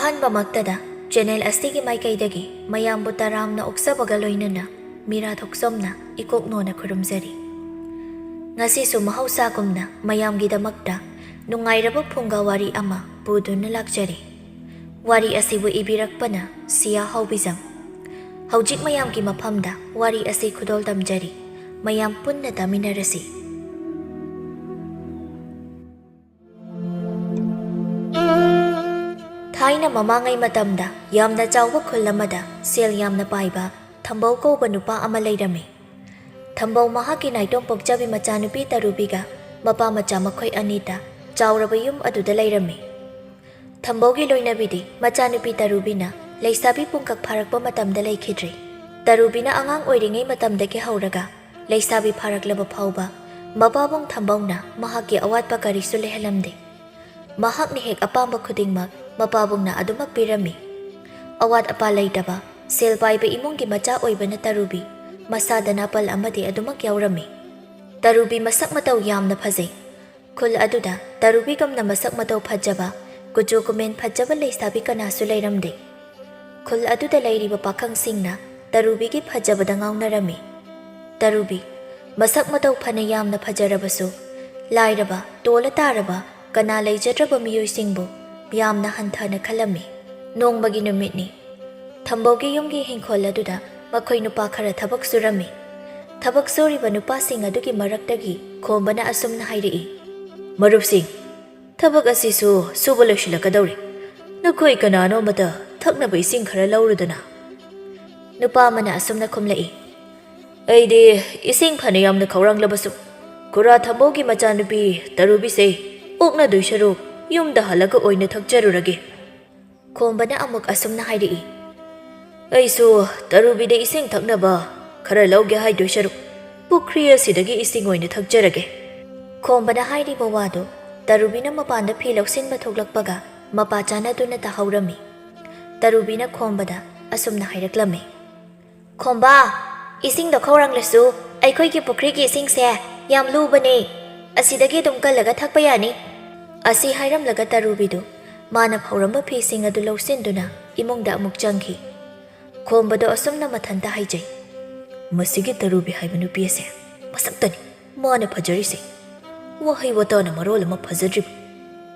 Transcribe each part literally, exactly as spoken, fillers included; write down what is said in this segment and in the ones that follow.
ꯑꯍꯥꯟꯕꯃꯛꯇꯗ channel ꯑꯁꯤꯒꯤ ꯃꯥꯏꯀꯩꯗꯒꯤ ꯃꯌꯥꯝꯕꯨ ꯇꯔꯥꯝꯅ ꯑꯣꯛꯆꯕꯒ ꯂꯣꯏꯅꯅ ꯃꯤꯔꯥ ꯊꯣꯛꯆꯣꯝꯅ ꯏꯀꯣꯛ ꯅꯣꯟꯅ ꯈꯨꯔꯨꯝꯖꯔꯤ꯫ ꯉꯁꯤꯁꯨ ꯃꯍꯧꯁꯥꯒꯨꯝꯅ ꯃꯌꯥꯝꯒꯤꯗꯃꯛꯇ ꯅꯨꯡꯉꯥꯏꯔꯕ ꯐꯨꯡꯒꯥ ꯋꯥꯔꯤ ꯑꯃ ꯄꯨꯗꯨꯅ ꯂꯥꯛꯆꯔꯤ꯫ ꯋꯥꯔꯤ ꯑꯁꯤꯕꯨ ꯏꯕꯤꯔꯛꯄꯅ ꯁꯤꯌꯥ ꯍꯥꯎꯕꯤꯖꯝ꯫ ꯍꯧꯖꯤꯛ ꯃꯌꯥꯝꯒꯤ ꯃꯐꯝꯗ ꯋꯥꯔꯤ ꯑꯁꯤ ꯈꯨꯗꯣꯜ ꯇꯝꯖꯔꯤ꯫ ꯃꯌꯥꯝ ꯄꯨꯟꯅ ꯇꯥꯃꯤꯟꯅꯔꯁꯤ꯫ ꯊꯥꯏꯅ ꯃꯃꯥꯡꯉꯩ ꯃꯇꯝꯗ ꯌꯥꯝꯅ ꯆꯥꯎꯕ ꯈꯨꯜ ꯑꯃꯗ ꯁꯦꯜ ꯌꯥꯝꯅ ꯄꯥꯏꯕ ꯊꯝꯕꯧ ꯀꯧꯕ ꯅꯨꯄꯥ ꯑꯃ ꯂꯩꯔꯝꯃꯤ꯫ ꯊꯝꯕꯧ ꯃꯍꯥꯛꯀꯤ ꯅꯥꯏꯇꯣꯝ ꯄꯣꯛꯆꯕꯤ ꯃꯆꯥꯅꯨꯄꯤ ꯇꯔꯨꯕꯤꯒ ꯃꯄꯥ ꯃꯆꯥ ꯃꯈꯣꯏ ꯑꯅꯤꯇ ꯆꯥꯎꯔꯕ ꯌꯨꯝ ꯑꯗꯨꯗ ꯂꯩꯔꯝꯃꯤ꯫ ꯊꯝꯕꯧꯒꯤ ꯂꯣꯏꯅꯕꯤꯗꯤ ꯃꯆꯥꯅꯨꯄꯤ ꯇꯔꯨꯕꯤꯅ ꯂꯩꯁꯥꯕꯤ ꯄꯨꯡꯀꯛ ꯐꯥꯔꯛꯄ ꯃꯇꯝꯗ ꯂꯩꯈꯤꯗ꯭ꯔꯤ꯫ ꯇꯔꯨꯕꯤꯅ ꯑꯉꯥꯡ ꯑꯣꯏꯔꯤꯉꯩ ꯃꯇꯝꯗꯒꯤ ꯍꯧꯔꯒ ꯂꯩꯁꯥꯕꯤ ꯐꯥꯔꯛꯂꯕ ꯐꯥꯎꯕ ꯃꯄꯥꯕꯨꯡ ꯊꯝꯕꯧꯅ ꯃꯍꯥꯛꯀꯤ ꯑꯋꯥꯠꯄ ꯀꯔꯤꯁꯨ ꯂꯩꯍꯜꯂꯝꯗꯦ꯫ ꯃꯍꯥꯛꯅ ꯍꯦꯛ ꯑꯄꯥꯝꯕ ꯈꯨꯗꯤꯡꯃꯛ ꯃꯄꯥꯕꯨꯡꯅ ꯑꯗꯨꯃꯛ ꯄꯤꯔꯝꯃꯤ꯫ ꯑꯋꯥꯠ ꯑꯄꯥ ꯂꯩꯇꯕ, ꯁꯦꯜ ꯄꯥꯏꯕ ꯏꯃꯨꯡꯒꯤ ꯃꯆꯥ ꯑꯣꯏꯕꯅ ꯇꯔꯨꯕꯤ ꯃꯁꯥꯗ ꯅꯥꯄꯜ ꯑꯃꯗꯤ ꯑꯗꯨꯃꯛ ꯌꯥꯎꯔꯝꯃꯤ꯫ ꯇꯔꯨꯕꯤ ꯃꯁꯛ ꯃꯇꯧ ꯌꯥꯝꯅ ꯐꯖꯩ꯫ ꯈꯨꯜ ꯑꯗꯨꯗ ꯇꯔꯨꯕꯤꯒꯨꯝꯅ ꯃꯁꯛ ꯃꯇꯧ ꯐꯖꯕ, ꯀꯨꯆꯨ ꯀꯨꯃꯦꯟ ꯐꯖꯕ ꯂꯩꯁꯥꯕꯤ ꯀꯅꯥꯁꯨ ꯂꯩꯔꯝꯗꯦ꯫ ꯈꯨꯜ ꯑꯗꯨꯗ ꯂꯩꯔꯤꯕ ꯄꯥꯈꯪꯁꯤꯡꯅ ꯇꯔꯨꯕꯤꯒꯤ ꯐꯖꯕꯗ ꯉꯥꯎꯅꯔꯝꯃꯤ꯫ ꯇꯔꯨꯕꯤ, ꯃꯁꯛ ꯃꯇꯧ ꯐꯅ ꯌꯥꯝꯅ ꯐꯖꯔꯕꯁꯨ, ꯂꯥꯏꯔꯕ, ꯇꯣꯜꯂ ꯇꯥꯔꯕ, ꯀꯅꯥ ꯂꯩꯖꯗ꯭ꯔꯕ ꯃꯤꯑꯣꯏꯁꯤꯡꯕꯨ ꯌꯥꯝꯅ ꯍꯟꯊꯅ ꯈꯜꯂꯝꯃꯤ꯫ ꯅꯣꯡꯃꯒꯤ ꯅꯨꯃꯤꯠꯅꯤ꯫ ꯊꯝꯕꯧꯒꯤ ꯌꯨꯝꯒꯤ ꯍꯤꯡꯈꯣꯜ ꯑꯗꯨꯗ ꯃꯈꯣꯏ ꯅꯨꯄꯥ ꯈꯔ ꯊꯕꯛ ꯁꯨꯔꯝꯃꯤ꯫ ꯊꯕꯛ ꯁꯨꯔꯤꯕ ꯅꯨꯄꯥꯁꯤꯡ ꯑꯗꯨꯒꯤ ꯃꯔꯛꯇꯒꯤ ꯈꯣꯝꯕꯅ ꯑꯁꯨꯝꯅ ꯍꯥꯏꯔꯛꯏ, "ꯃꯔꯨꯞꯁꯤꯡ, ꯊꯕꯛ ꯑꯁꯤꯁꯨ ꯁꯨꯕ ꯂꯣꯏꯁꯤꯜꯂꯛꯀꯗꯧꯔꯦ꯫ ꯅꯈꯣꯏ ꯀꯅꯥꯅꯣ ꯑꯃꯇ ꯊꯛꯅꯕ ꯏꯁꯤꯡ ꯈꯔ ꯂꯧꯔꯨꯗꯅ?" ꯅꯨꯄꯥ ꯑꯃꯅ ꯑꯁꯨꯝꯅ ꯈꯨꯝꯂꯛꯏ, "ꯑꯩꯗꯤ ꯏꯁꯤꯡ ꯐꯅ ꯌꯥꯝꯅ ꯈꯧꯔꯥꯡꯂꯕꯁꯨ, ꯈꯨꯔꯥ ꯊꯝꯕꯧꯒꯤ ꯃꯆꯥꯅꯨꯄꯤ ꯇꯔꯨꯕꯤꯁꯦ ꯑꯣꯛꯅꯗꯣꯏ ꯁꯔꯨꯛ ꯌꯨꯝꯗ ꯍꯜꯂꯒ ꯑꯣꯏꯅ ꯊꯛꯆꯔꯨꯔꯒꯦ꯫" ꯈꯣꯝꯕꯅ ꯑꯃꯨꯛ ꯑꯁꯨꯝꯅ ꯍꯥꯏꯔꯛꯏ, "ꯑꯩꯁꯨ ꯇꯔꯨꯕꯤꯗ ꯏꯁꯤꯡ ꯊꯛꯅꯕ ꯈꯔ ꯂꯧꯒꯦ ꯍꯥꯏꯗꯣꯏ ꯁꯔꯨꯛ, ꯄꯨꯈ꯭ꯔꯤ ꯑꯁꯤꯗꯒꯤ ꯏꯁꯤꯡ ꯑꯣꯏꯅ ꯊꯛꯆꯔꯒꯦ꯫" ꯈꯣꯝꯕꯅ ꯍꯥꯏꯔꯤꯕ ꯋꯥꯗꯨ ꯇꯔꯨꯕꯤꯅ ꯃꯄꯥꯟꯗ ꯐꯤ ꯂꯧꯁꯤꯟꯕ ꯊꯣꯛꯂꯛꯄꯒ ꯃꯄꯥ ꯆꯥꯅꯗꯨꯅ ꯇꯥꯍꯧꯔꯝꯃꯤ꯫ ꯇꯔꯨꯕꯤꯅ ꯈꯣꯝꯕꯗ ꯑꯁꯨꯝꯅ ꯍꯥꯏꯔꯛꯂꯝꯃꯤ, "ꯈꯣꯝꯕꯥ, ꯏꯁꯤꯡꯗꯣ ꯈꯧꯔꯥꯡꯂꯁꯨ ꯑꯩꯈꯣꯏꯒꯤ ꯄꯨꯈ꯭ꯔꯤꯒꯤ ꯏꯁꯤꯡꯁꯦ ꯌꯥꯝ ꯂꯨꯕꯅꯦ꯫ ꯑꯁꯤꯗꯒꯤ ꯑꯗꯨꯝ ꯀꯜꯂꯒ ꯊꯛꯄ ꯌꯥꯅꯤ꯫" ꯑꯁꯤ ꯍꯥꯏꯔꯝꯂꯒ ꯇꯔꯨꯕꯤꯗꯨ ꯃꯥꯅ ꯐꯧꯔꯝꯕ ꯐꯤꯁꯤꯡ ꯑꯗꯨ ꯂꯧꯁꯤꯟꯗꯨꯅ ꯏꯃꯨꯡꯗ ꯑꯃꯨꯛ ꯆꯪꯈꯤ꯫ ꯈꯣꯝꯕꯗꯣ ꯑꯁꯨꯝꯅ ꯃꯊꯟꯇ ꯍꯥꯏꯖꯩ, "ꯃꯁꯤꯒꯤ ꯇꯔꯨꯕꯤ ꯍꯥꯏꯕ ꯅꯨꯄꯤ ꯑꯁꯦ ꯃꯁꯛꯇꯅꯤ ꯃꯥꯅ ꯐꯖꯔꯤꯁꯦ꯫ ꯋꯥꯍꯩ ꯋꯥꯇꯥꯅ ꯃꯔꯣꯜ ꯑꯃ ꯐꯖꯗ꯭ꯔꯤꯕ꯫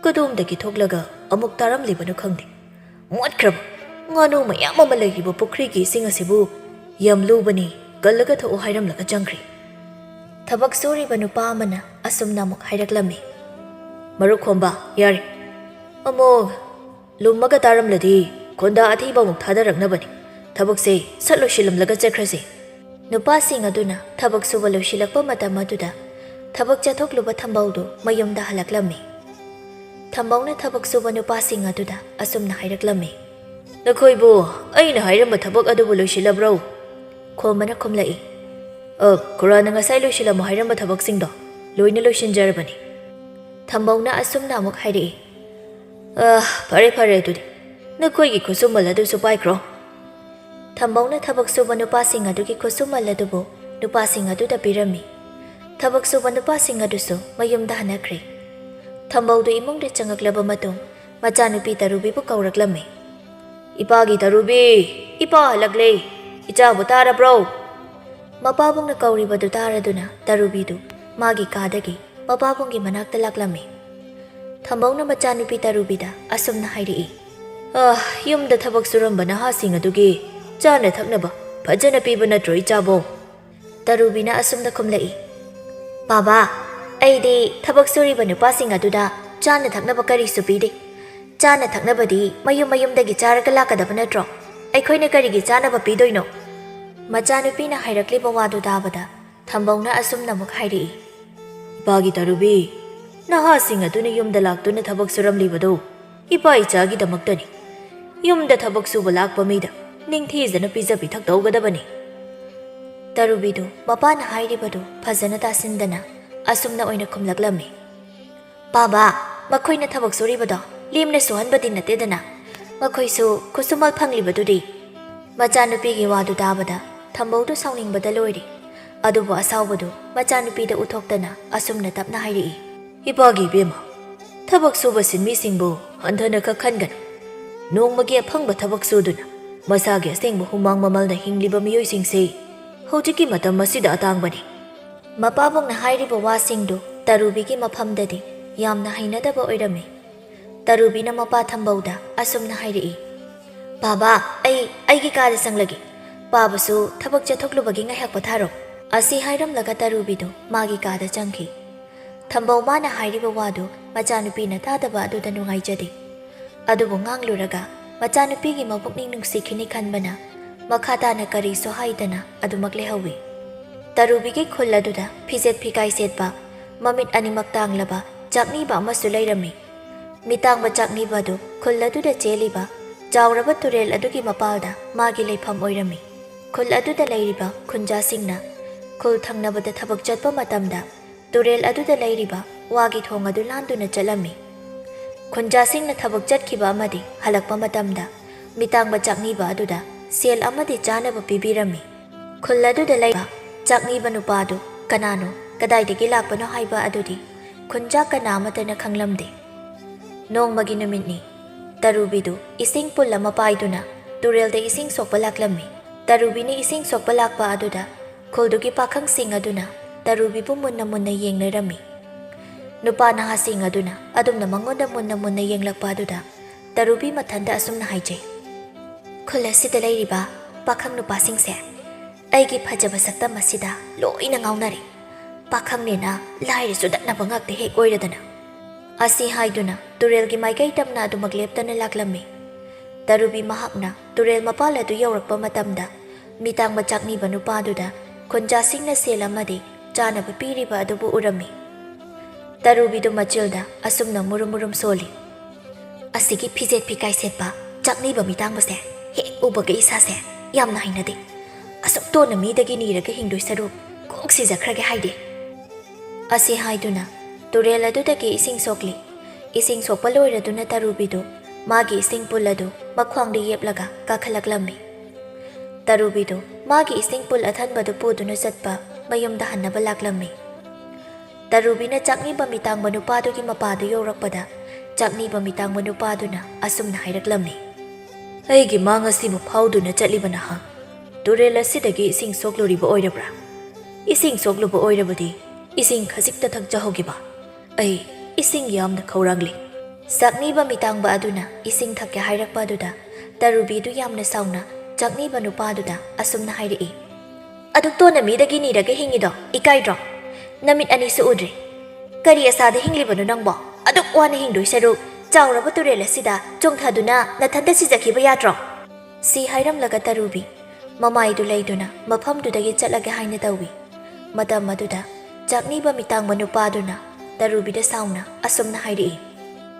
ꯀꯗꯣꯝꯗꯒꯤ ꯊꯣꯛꯂꯒ ꯑꯃꯨꯛ ꯇꯥꯔꯝꯂꯤꯕꯅꯣ ꯈꯪꯗꯦ꯫ ꯃꯣꯠꯈ꯭ꯔꯕ ꯉꯥꯅꯨ ꯃꯌꯥꯝ ꯑꯃ ꯂꯩꯔꯤꯕ ꯄꯨꯈ꯭ꯔꯤꯒꯤ ꯏꯁꯤꯡ ꯑꯁꯤꯕꯨ ꯌꯥꯝ ꯂꯨꯕꯅꯤ, ꯀꯜꯂꯒ ꯊꯛꯎ ꯍꯥꯏꯔꯝꯂꯒ ꯆꯪꯈ꯭ꯔꯦ"꯫ ꯊꯕꯛ ꯁꯨꯔꯤꯕ ꯅꯨꯄꯥ ꯑꯃꯅ ꯑꯁꯨꯝꯅ ꯑꯃꯨꯛ ꯍꯥꯏꯔꯛꯂꯝꯃꯤ, "ꯃꯔꯨꯞ ꯈꯣꯝꯕ, ꯌꯥꯔꯦ꯫ ꯑꯃꯨꯛ ꯂꯨꯝꯃꯒ ꯇꯥꯔꯝꯂꯗꯤ ꯈꯣꯟꯗꯥ ꯑꯊꯤꯕ ꯑꯃꯨꯛ ꯊꯥꯗꯔꯛꯅꯕꯅꯤ꯫ ꯊꯕꯛꯁꯦ ꯁꯠ ꯂꯣꯏꯁꯤꯜꯂꯝꯂꯒ ꯆꯠꯈ꯭ꯔꯁꯦ"꯫ ꯅꯨꯄꯥꯁꯤꯡ ꯑꯗꯨꯅ ꯊꯕꯛ ꯁꯨꯕ ꯂꯣꯏꯁꯤꯜꯂꯛꯄ ꯃꯇꯝ ꯑꯗꯨꯗ ꯊꯕꯛ ꯆꯠꯊꯣꯛꯂꯨꯕ ꯊꯝꯕꯧꯗꯨ ꯃꯌꯨꯝꯗ ꯍꯜꯂꯛꯂꯝꯃꯤ꯫ ꯊꯝꯕꯧꯅ ꯊꯕꯛ ꯁꯨꯕ ꯅꯨꯄꯥꯁꯤꯡ ꯑꯗꯨꯗ ꯑꯁꯨꯝꯅ ꯍꯥꯏꯔꯛꯂꯝꯃꯤ, "ꯅꯈꯣꯏꯕꯨ ꯑꯩꯅ ꯍꯥꯏꯔꯝꯕ ꯊꯕꯛ ꯑꯗꯨꯕꯨ ꯂꯣꯏꯁꯤꯜꯂꯕ꯭ꯔꯣ?" ꯈꯣꯝꯕꯅ ꯈꯨꯝꯂꯛꯏ, "ꯑ, ꯈꯨꯔꯥꯅ ꯉꯁꯥꯏ ꯂꯣꯏꯁꯤꯜꯂꯝꯃꯣ ꯍꯥꯏꯔꯝꯕ ꯊꯕꯛꯁꯤꯡꯗꯣ ꯂꯣꯏꯅ ꯂꯣꯏꯁꯤꯟꯖꯔꯕꯅꯤ"꯫ ꯊꯝꯕꯧꯅ ꯑꯁꯨꯝꯅ ꯑꯃꯨꯛ ꯍꯥꯏꯔꯛꯏ, "ꯑ, ꯐꯔꯦ ꯐꯔꯦ, ꯑꯗꯨꯗꯤ ꯅꯈꯣꯏꯒꯤ ꯈꯨꯠꯁꯨꯃꯜ ꯑꯗꯨꯁꯨ ꯄꯥꯏꯈ꯭ꯔꯣ"꯫ ꯊꯝꯕꯧꯅ ꯊꯕꯛ ꯁꯨꯕ ꯅꯨꯄꯥꯁꯤꯡ ꯑꯗꯨꯒꯤ ꯈꯨꯠꯁꯨꯃꯜ ꯑꯗꯨꯕꯨ ꯅꯨꯄꯥꯁꯤꯡ ꯑꯗꯨꯗ ꯄꯤꯔꯝꯃꯤ꯫ ꯊꯕꯛ ꯁꯨꯕ ꯅꯨꯄꯥꯁꯤꯡ ꯑꯗꯨꯁꯨ ꯃꯌꯨꯝꯗ ꯍꯟꯅꯈ꯭ꯔꯦ꯫ ꯊꯝꯕꯧꯗꯨ ꯏꯃꯨꯡꯗ ꯆꯪꯉꯛꯂꯕ ꯃꯇꯨꯡ ꯃꯆꯥꯅꯨꯄꯤ ꯇꯔꯨꯕꯤꯕꯨ ꯀꯧꯔꯛꯂꯝꯃꯤ꯫ "ꯏꯄꯥꯒꯤ ꯇꯔꯨꯕꯤ, ꯏꯄꯥ ꯍꯜꯂꯛꯂꯦ꯫ ꯏꯆꯥꯕꯨ ꯇꯥꯔꯕ꯭ꯔꯣ?" ꯃꯄꯥꯕꯨꯡꯅ ꯀꯧꯔꯤꯕꯗꯨ ꯇꯥꯔꯗꯨꯅ ꯇꯔꯨꯕꯤꯗꯨ ꯃꯥꯒꯤ ꯀꯥꯗꯒꯤ ꯃꯄꯥꯕꯨꯡꯒꯤ ꯃꯅꯥꯛꯇ ꯂꯥꯛꯂꯝꯃꯤ꯫ ꯊꯝꯕꯧꯅ ꯃꯆꯥꯅꯨꯄꯤ ꯇꯔꯨꯕꯤꯗ ꯑꯁꯨꯝꯅ ꯍꯥꯏꯔꯛꯏ, "ꯑ, ꯌꯨꯝꯗ ꯊꯕꯛ ꯁꯨꯔꯝꯕ ꯅꯍꯥꯁꯤꯡ ꯑꯗꯨꯒꯤ ꯆꯥꯅ ꯊꯛꯅꯕ ꯐꯖꯅ ꯄꯤꯕ ꯅꯠꯇ꯭ꯔꯣ, ꯏꯆꯥꯕꯣ?" ꯇꯔꯨꯕꯤꯅ ꯑꯁꯨꯝꯅ ꯈꯨꯝꯂꯛꯏ, "ꯕꯥꯕꯥ, ꯑꯩꯗꯤ ꯊꯕꯛ ꯁꯨꯔꯤꯕ ꯅꯨꯄꯥꯁꯤꯡ ꯑꯗꯨꯗ ꯆꯥꯅ ꯊꯛꯅꯕ ꯀꯔꯤꯁꯨ ꯄꯤꯗꯦ꯫ ꯆꯥꯅ ꯊꯛꯅꯕꯗꯤ ꯃꯌꯨꯝ ꯃꯌꯨꯝꯗꯒꯤ ꯆꯥꯔꯒ ꯂꯥꯛꯀꯗꯕ ꯅꯠꯇ꯭ꯔꯣ? ꯑꯩꯈꯣꯏꯅ ꯀꯔꯤꯒꯤ ꯆꯥꯅꯕ ꯄꯤꯗꯣꯏꯅꯣ?" ꯃꯆꯥꯅꯨꯄꯤꯅ ꯍꯥꯏꯔꯛꯂꯤꯕ ꯋꯥꯗꯨ ꯇꯥꯕꯗ ꯊꯝꯕꯧꯅ ꯑꯁꯨꯝꯅ ꯑꯃꯨꯛ ꯍꯥꯏꯔꯛꯏ, "ꯏꯄꯥꯒꯤ ꯇꯔꯨꯕꯤ, ꯅꯍꯥꯁꯤꯡ ꯑꯗꯨꯅ ꯌꯨꯝꯗ ꯂꯥꯛꯇꯨꯅ ꯊꯕꯛ ꯁꯨꯔꯝꯂꯤꯕꯗꯨ ꯏꯄꯥ ꯏꯆꯥꯒꯤꯗꯃꯛꯇꯅꯤ꯫ ꯌꯨꯝꯗ ꯊꯕꯛ ꯁꯨꯕ ꯂꯥꯛꯄ ꯃꯤꯗ ꯅꯤꯡꯊꯤꯖꯅ ꯄꯤꯖ ꯄꯤꯊꯛ ꯇꯧꯒꯗꯕꯅꯤ"꯫ ꯇꯔꯨꯕꯤꯗꯨ ꯃꯄꯥꯅ ꯍꯥꯏꯔꯤꯕꯗꯨ ꯐꯖꯅ ꯇꯥꯁꯤꯟꯗꯅ ꯑꯁꯨꯝꯅ ꯑꯣꯏꯅ ꯈꯨꯝꯂꯛꯂꯝꯃꯤ, "ꯕꯥꯕꯥ, ꯃꯈꯣꯏꯅ ꯊꯕꯛ ꯁꯨꯔꯤꯕꯗꯣ ꯂꯦꯝꯅ ꯁꯨꯍꯟꯕꯗꯤ ꯅꯠꯇꯦꯗꯅ, ꯃꯈꯣꯏꯁꯨ ꯈꯨꯠꯁꯨꯃꯜ ꯐꯪꯂꯤꯕꯗꯨꯗꯤ"꯫ ꯃꯆꯥꯅꯨꯄꯤꯒꯤ ꯋꯥꯗꯨ ꯇꯥꯕꯗ ꯊꯝꯕꯧꯗꯨ ꯁꯥꯎꯅꯤꯡꯕꯗ ꯂꯣꯏꯔꯦ꯫ ꯑꯗꯨꯕꯨ ꯑꯁꯥꯎꯕꯗꯨ ꯃꯆꯥꯅꯨꯄꯤꯗ ꯎꯠꯊꯣꯛꯇꯅ ꯑꯁꯨꯝꯅ ꯇꯞꯅ ꯍꯥꯏꯔꯛꯏ, "ꯏꯄꯥꯒꯤ ꯏꯕꯦꯝꯃ, ꯊꯕꯛ ꯁꯨꯕ ꯁꯤꯟꯃꯤꯁꯤꯡꯕꯨ ꯍꯟꯊꯅ ꯈꯛ ꯈꯟꯒꯅꯨ꯫ ꯅꯣꯡꯃꯒꯤ ꯑꯐꯪꯕ ꯊꯕꯛ ꯁꯨꯗꯨꯅ ꯃꯁꯥꯒꯤ ꯑꯁꯦꯡꯕ ꯍꯨꯃꯥꯡ ꯃꯃꯜꯅ ꯍꯤꯡꯂꯤꯕ ꯃꯤꯑꯣꯏꯁꯤꯡꯁꯤ ꯍꯧꯖꯤꯛꯀꯤ ꯃꯇꯝ ꯑꯁꯤꯗ ꯑꯇꯥꯡꯕꯅꯤ꯫ ꯃꯄꯥꯕꯨꯡꯅ ꯍꯥꯏꯔꯤꯕ ꯋꯥꯁꯤꯡꯗꯨ ꯇꯔꯨꯕꯤꯒꯤ ꯃꯐꯝꯗꯗꯤ ꯌꯥꯝꯅ ꯍꯩꯅꯗꯕ ꯑꯣꯏꯔꯝꯃꯤ꯫ ꯇꯔꯨꯕꯤꯅ ꯃꯄꯥ ꯊꯝꯕꯧꯗ ꯑꯁꯨꯝꯅ ꯍꯥꯏꯔꯛꯏ, "ꯕꯥꯕꯥ, ꯑꯩ ꯑꯩꯒꯤ ꯀꯥꯗ ꯆꯪꯂꯒꯦ꯫ ꯄꯥꯕꯁꯨ ꯊꯕꯛ ꯆꯠꯊꯣꯛꯂꯨꯕꯒꯤ ꯉꯥꯏꯍꯥꯛ ꯄꯣꯊꯥꯔꯣ꯫" ꯑꯁꯤ ꯍꯥꯏꯔꯝꯂꯒ ꯇꯔꯨꯕꯤꯗꯨ ꯃꯥꯒꯤ ꯀꯥꯗ ꯆꯪꯈꯤ꯫ ꯊꯝꯕꯧ ꯃꯥꯅ ꯍꯥꯏꯔꯤꯕ ꯋꯥꯗꯨ ꯃꯆꯥꯅꯨꯄꯤꯅ ꯇꯥꯗꯕ ꯑꯗꯨꯗ ꯅꯨꯡꯉꯥꯏꯖꯗꯦ꯫ ꯑꯗꯨꯕꯨ ꯉꯥꯡꯂꯨꯔꯒ ꯃꯆꯥꯅꯨꯄꯤꯒꯤ ꯃꯄꯨꯛꯅꯤꯡ ꯅꯨꯡꯁꯤꯈꯤꯅꯤ ꯈꯟꯕꯅ ꯃꯈꯥ ꯇꯥꯅ ꯀꯔꯤꯁꯨ ꯍꯥꯏꯗꯅ ꯑꯗꯨꯃꯛ ꯂꯩꯍꯧꯏ꯫ ꯇꯔꯨꯕꯤꯒꯤ ꯈꯨꯜ ꯑꯗꯨꯗ ꯐꯤꯖꯦꯠ ꯐꯤꯀꯥꯏ ꯁꯦꯠꯄ, ꯃꯃꯤꯠ ꯑꯅꯤꯃꯛ ꯇꯥꯡꯂꯕ ꯆꯥꯛꯅꯤꯕ ꯑꯃꯁꯨ ꯂꯩꯔꯝꯃꯤ꯫ ꯃꯤꯇꯥꯡꯕ ꯆꯥꯛꯅꯤꯕ ꯑꯗꯨ ꯈꯨꯜ ꯑꯗꯨꯗ ꯆꯦꯜꯂꯤꯕ ꯆꯥꯎꯔꯕ ꯇꯨꯔꯦꯜ ꯑꯗꯨꯒꯤ ꯃꯄꯥꯜꯗ ꯃꯥꯒꯤ ꯂꯩꯐꯝ ꯑꯣꯏꯔꯝꯃꯤ꯫ ꯈꯨꯜ ꯑꯗꯨꯗ ꯂꯩꯔꯤꯕ ꯈꯨꯟꯖꯥꯁꯤꯡꯅ ꯈꯨꯜ ꯊꯪꯅꯕꯗ ꯊꯕꯛ ꯆꯠꯄ ꯃꯇꯝꯗ ꯇꯨꯔꯦꯜ ꯑꯗꯨꯗ ꯂꯩꯔꯤꯕ ꯋꯥꯒꯤ ꯊꯣꯡ ꯑꯗꯨ ꯂꯥꯟꯗꯨꯅ ꯆꯠꯂꯝꯃꯤ꯫ ꯈꯨꯟꯖꯥꯁꯤꯡꯅ ꯊꯕꯛ ꯆꯠꯈꯤꯕ ꯑꯃꯗꯤ ꯍꯜꯂꯛꯄ ꯃꯇꯝꯗ ꯃꯤꯇꯥꯡꯕ ꯆꯥꯛꯅꯤꯕ ꯑꯗꯨꯗ ꯁꯦꯜ ꯑꯃꯗꯤ ꯆꯥꯅꯕ ꯄꯤꯕꯤꯔꯝꯃꯤ꯫ ꯈꯨꯜ ꯑꯗꯨꯗ ꯂꯩꯕ ꯆꯥꯛꯅꯤꯕ ꯅꯨꯄꯥ ꯑꯗꯨ ꯀꯅꯥꯅꯣ, ꯀꯗꯥꯏꯗꯒꯤ ꯂꯥꯛꯄꯅꯣ ꯍꯥꯏꯕ ꯑꯗꯨꯗꯤ ꯈꯨꯟꯖꯥ ꯀꯅꯥ ꯑꯃꯠꯇꯅ ꯈꯪꯂꯝꯗꯦ꯫ ꯅꯣꯡꯃꯒꯤ ꯅꯨꯃꯤꯠꯅꯤ꯫ ꯇꯔꯨꯕꯤꯗꯨ ꯏꯁꯤꯡ ꯄꯨꯜ ꯑꯃ ꯄꯥꯏꯗꯨꯅ ꯇꯨꯔꯦꯜꯗ ꯏꯁꯤꯡ ꯁꯣꯛꯄ ꯂꯥꯛꯂꯝꯃꯤ꯫ ꯇꯔꯨꯕꯤꯅ ꯏꯁꯤꯡ ꯁꯣꯛꯄ ꯂꯥꯛꯄ ꯑꯗꯨꯗ ꯈꯨꯜꯗꯨꯒꯤ ꯄꯥꯈꯪꯁꯤꯡ ꯑꯗꯨꯅ ꯇꯔꯨꯕꯤꯕꯨ ꯃꯨꯟꯅ ꯃꯨꯟꯅ ꯌꯦꯡꯅꯔꯝꯃꯤ꯫ ꯅꯨꯄꯥ ꯅꯍꯥꯁꯤꯡ ꯑꯗꯨꯅ ꯑꯗꯨꯝꯅ ꯃꯉꯣꯟꯗ ꯃꯨꯟꯅ ꯃꯨꯟꯅ ꯌꯦꯡꯂꯛꯄ ꯑꯗꯨꯗ ꯇꯔꯨꯕꯤ ꯃꯊꯟꯗ ꯑꯁꯨꯝꯅ ꯍꯥꯏꯖꯩ, "ꯈꯨꯜ ꯑꯁꯤꯗ ꯂꯩꯔꯤꯕ ꯄꯥꯈꯪ ꯅꯨꯄꯥꯁꯤꯡꯁꯦ ꯑꯩꯒꯤ ꯐꯖꯕ ꯁꯛꯇꯝ ꯑꯁꯤꯗ ꯂꯣꯏꯅ ꯉꯥꯎꯅꯔꯦ꯫ ꯄꯥꯈꯪꯅꯦꯅ ꯂꯥꯏꯔ ꯆꯨꯗꯠꯅꯕ ꯉꯥꯛꯇ ꯍꯦꯛ ꯑꯣꯏꯔꯗꯅ꯫" ꯑꯁꯤ ꯍꯥꯏꯗꯨꯅ ꯇꯨꯔꯦꯜꯒꯤ ꯃꯥꯏꯀꯩ ꯇꯝꯅ ꯑꯗꯨꯃꯛ ꯂꯦꯞꯇꯅ ꯂꯥꯛꯂꯝꯃꯤ꯫ ꯇꯔꯨꯕꯤ ꯃꯍꯥꯛꯅ ꯇꯨꯔꯦꯜ ꯃꯄꯥꯜ ꯑꯗꯨ ꯌꯧꯔꯛꯄ ꯃꯇꯝꯗ ꯃꯤꯇꯥꯡꯕ ꯆꯥꯛꯅꯤꯕ ꯅꯨꯄꯥꯗꯨꯗ ꯈꯨꯟꯖꯥꯁꯤꯡꯅ ꯁꯦꯜ ꯑꯃꯗꯤ ꯆꯥꯅꯕ ꯄꯤꯔꯤꯕ ꯑꯗꯨꯕꯨ ꯎꯔꯝꯃꯤ꯫ ꯇꯔꯨꯕꯤꯗꯨ ꯃꯆꯤꯜꯗ ꯑꯁꯨꯝꯅ ꯃꯨꯔꯨꯝ ꯃꯨꯔꯨꯝ ꯁꯣꯜꯂꯤ, "ꯑꯁꯤꯒꯤ ꯐꯤꯖꯦꯠ ꯐꯤꯀꯥꯏ ꯁꯦꯠꯄ ꯆꯥꯛꯅꯤꯕ ꯃꯤꯇꯥꯡꯕꯁꯦ ꯍꯦꯛ ꯎꯕꯒ ꯏꯁꯥꯁꯦ ꯌꯥꯝꯅ ꯍꯩꯅꯗꯦ꯫ ꯑꯁꯨꯛ ꯇꯣꯟꯅ ꯃꯤꯗꯒꯤ ꯅꯤꯔꯒ ꯍꯤꯡꯗꯣꯏ ꯁꯔꯨꯛ ꯀꯣꯛ ꯁꯤꯖꯈ꯭ꯔꯒꯦ ꯍꯥꯏꯗꯦ꯫" ꯑꯁꯤ ꯍꯥꯏꯗꯨꯅ ꯇꯨꯔꯦꯜ ꯑꯗꯨꯗꯒꯤ ꯏꯁꯤꯡ ꯁꯣꯛꯂꯤ꯫ ꯏꯁꯤꯡ ꯁꯣꯛꯄ ꯂꯣꯏꯔꯗꯨꯅ ꯇꯔꯨꯕꯤꯗꯨ ꯃꯥꯒꯤ ꯏꯁꯤꯡ ꯄꯨꯜ ꯑꯗꯨ ꯃꯈ꯭ꯋꯥꯡꯗ ꯌꯦꯞꯂꯒ ꯀꯥꯈꯠꯂꯛꯂꯝꯃꯤ꯫ ꯇꯔꯨꯕꯤꯗꯨ ꯃꯥꯒꯤ ꯏꯁꯤꯡ ꯄꯨꯜ ꯑꯊꯟꯕꯗꯨ ꯄꯨꯗꯨꯅ ꯆꯠꯄ ꯃꯌꯨꯝꯗ ꯍꯟꯅꯕ ꯂꯥꯛꯂꯝꯃꯤ꯫ ꯇꯔꯨꯕꯤꯅ ꯆꯥꯛꯅꯤꯕ ꯃꯤꯇꯥꯡꯕ ꯅꯨꯄꯥꯗꯨꯒꯤ ꯃꯄꯥꯗꯨ ꯌꯧꯔꯛꯄꯗ, ꯆꯥꯛꯅꯤꯕ ꯃꯤꯇꯥꯡꯕ ꯅꯨꯄꯥꯗꯨꯅ ꯑꯁꯨꯝꯅ ꯍꯥꯏꯔꯛꯂꯝꯃꯤ, "ꯑꯩꯒꯤ ꯃꯥꯡ ꯑꯁꯤꯕꯨ ꯐꯥꯎꯗꯨꯅ ꯆꯠꯂꯤꯕ ꯅꯍꯥꯛ, ꯇꯨꯔꯦꯜ ꯑꯁꯤꯗꯒꯤ ꯏꯁꯤꯡ ꯁꯣꯛꯂꯨꯔꯤꯕ ꯑꯣꯏꯔꯕ꯭ꯔꯥ? ꯏꯁꯤꯡ ꯁꯣꯛꯂꯨꯕ ꯑꯣꯏꯔꯕꯗꯤ ꯏꯁꯤꯡ ꯈꯖꯤꯛꯇ ꯊꯛꯆꯍꯧꯈꯤꯕ꯫ ꯑꯩ ꯏꯁꯤꯡ ꯌꯥꯝꯅ ꯈꯧꯔꯥꯡꯂꯤ꯫" ꯆꯥꯛꯅꯤꯕ ꯃꯤꯇꯥꯡꯕ ꯑꯗꯨꯅ ꯏꯁꯤꯡ ꯊꯛꯀꯦ ꯍꯥꯏꯔꯛꯄ ꯑꯗꯨꯗ, ꯇꯔꯨꯕꯤꯗꯨ ꯌꯥꯝꯅ ꯁꯥꯎꯅ ꯆꯥꯛꯅꯤꯕ ꯅꯨꯄꯥꯗꯨꯗ ꯑꯁꯨꯝꯅ ꯍꯥꯏꯔꯛꯏ, "ꯑꯗꯨꯛ ꯇꯣꯟꯅ ꯃꯤꯗꯒꯤ ꯅꯤꯔꯒ ꯍꯤꯡꯉꯤꯗꯣ ꯏꯀꯥꯏꯗ꯭ꯔꯣ? ꯅꯃꯤꯠ ꯑꯅꯤꯁꯨ ꯎꯗ꯭ꯔꯦ꯫ ꯀꯔꯤ ꯑꯁꯥꯗ ꯍꯤꯡꯂꯤꯕꯅꯣ ꯅꯪꯕꯣ? ꯑꯗꯨꯛ ꯋꯥꯅ ꯍꯤꯡꯗꯣꯏ ꯁꯔꯨꯛ ꯆꯥꯎꯔꯕ ꯇꯨꯔꯦꯜ ꯑꯁꯤꯗ ꯆꯣꯡꯊꯗꯨꯅ ꯅꯊꯟꯇ ꯁꯤꯖꯈꯤꯕ ꯌꯥꯗ꯭ꯔꯣ?" ꯁꯤ ꯍꯥꯏꯔꯝꯂꯒ ꯇꯔꯨꯕꯤ ꯃꯃꯥꯏꯗꯨ ꯂꯩꯗꯨꯅ ꯃꯐꯝꯗꯨꯗꯒꯤ ꯆꯠꯂꯒꯦ ꯍꯥꯏꯅ ꯇꯧꯏ꯫ ꯃꯇꯝ ꯑꯗꯨꯗ ꯆꯥꯛꯅꯤꯕ ꯃꯤꯇꯥꯡꯕ ꯅꯨꯄꯥꯗꯨꯅ ꯇꯔꯨꯕꯤꯗ ꯁꯥꯎꯅ ꯑꯁꯨꯝꯅ ꯍꯥꯏꯔꯛꯏ,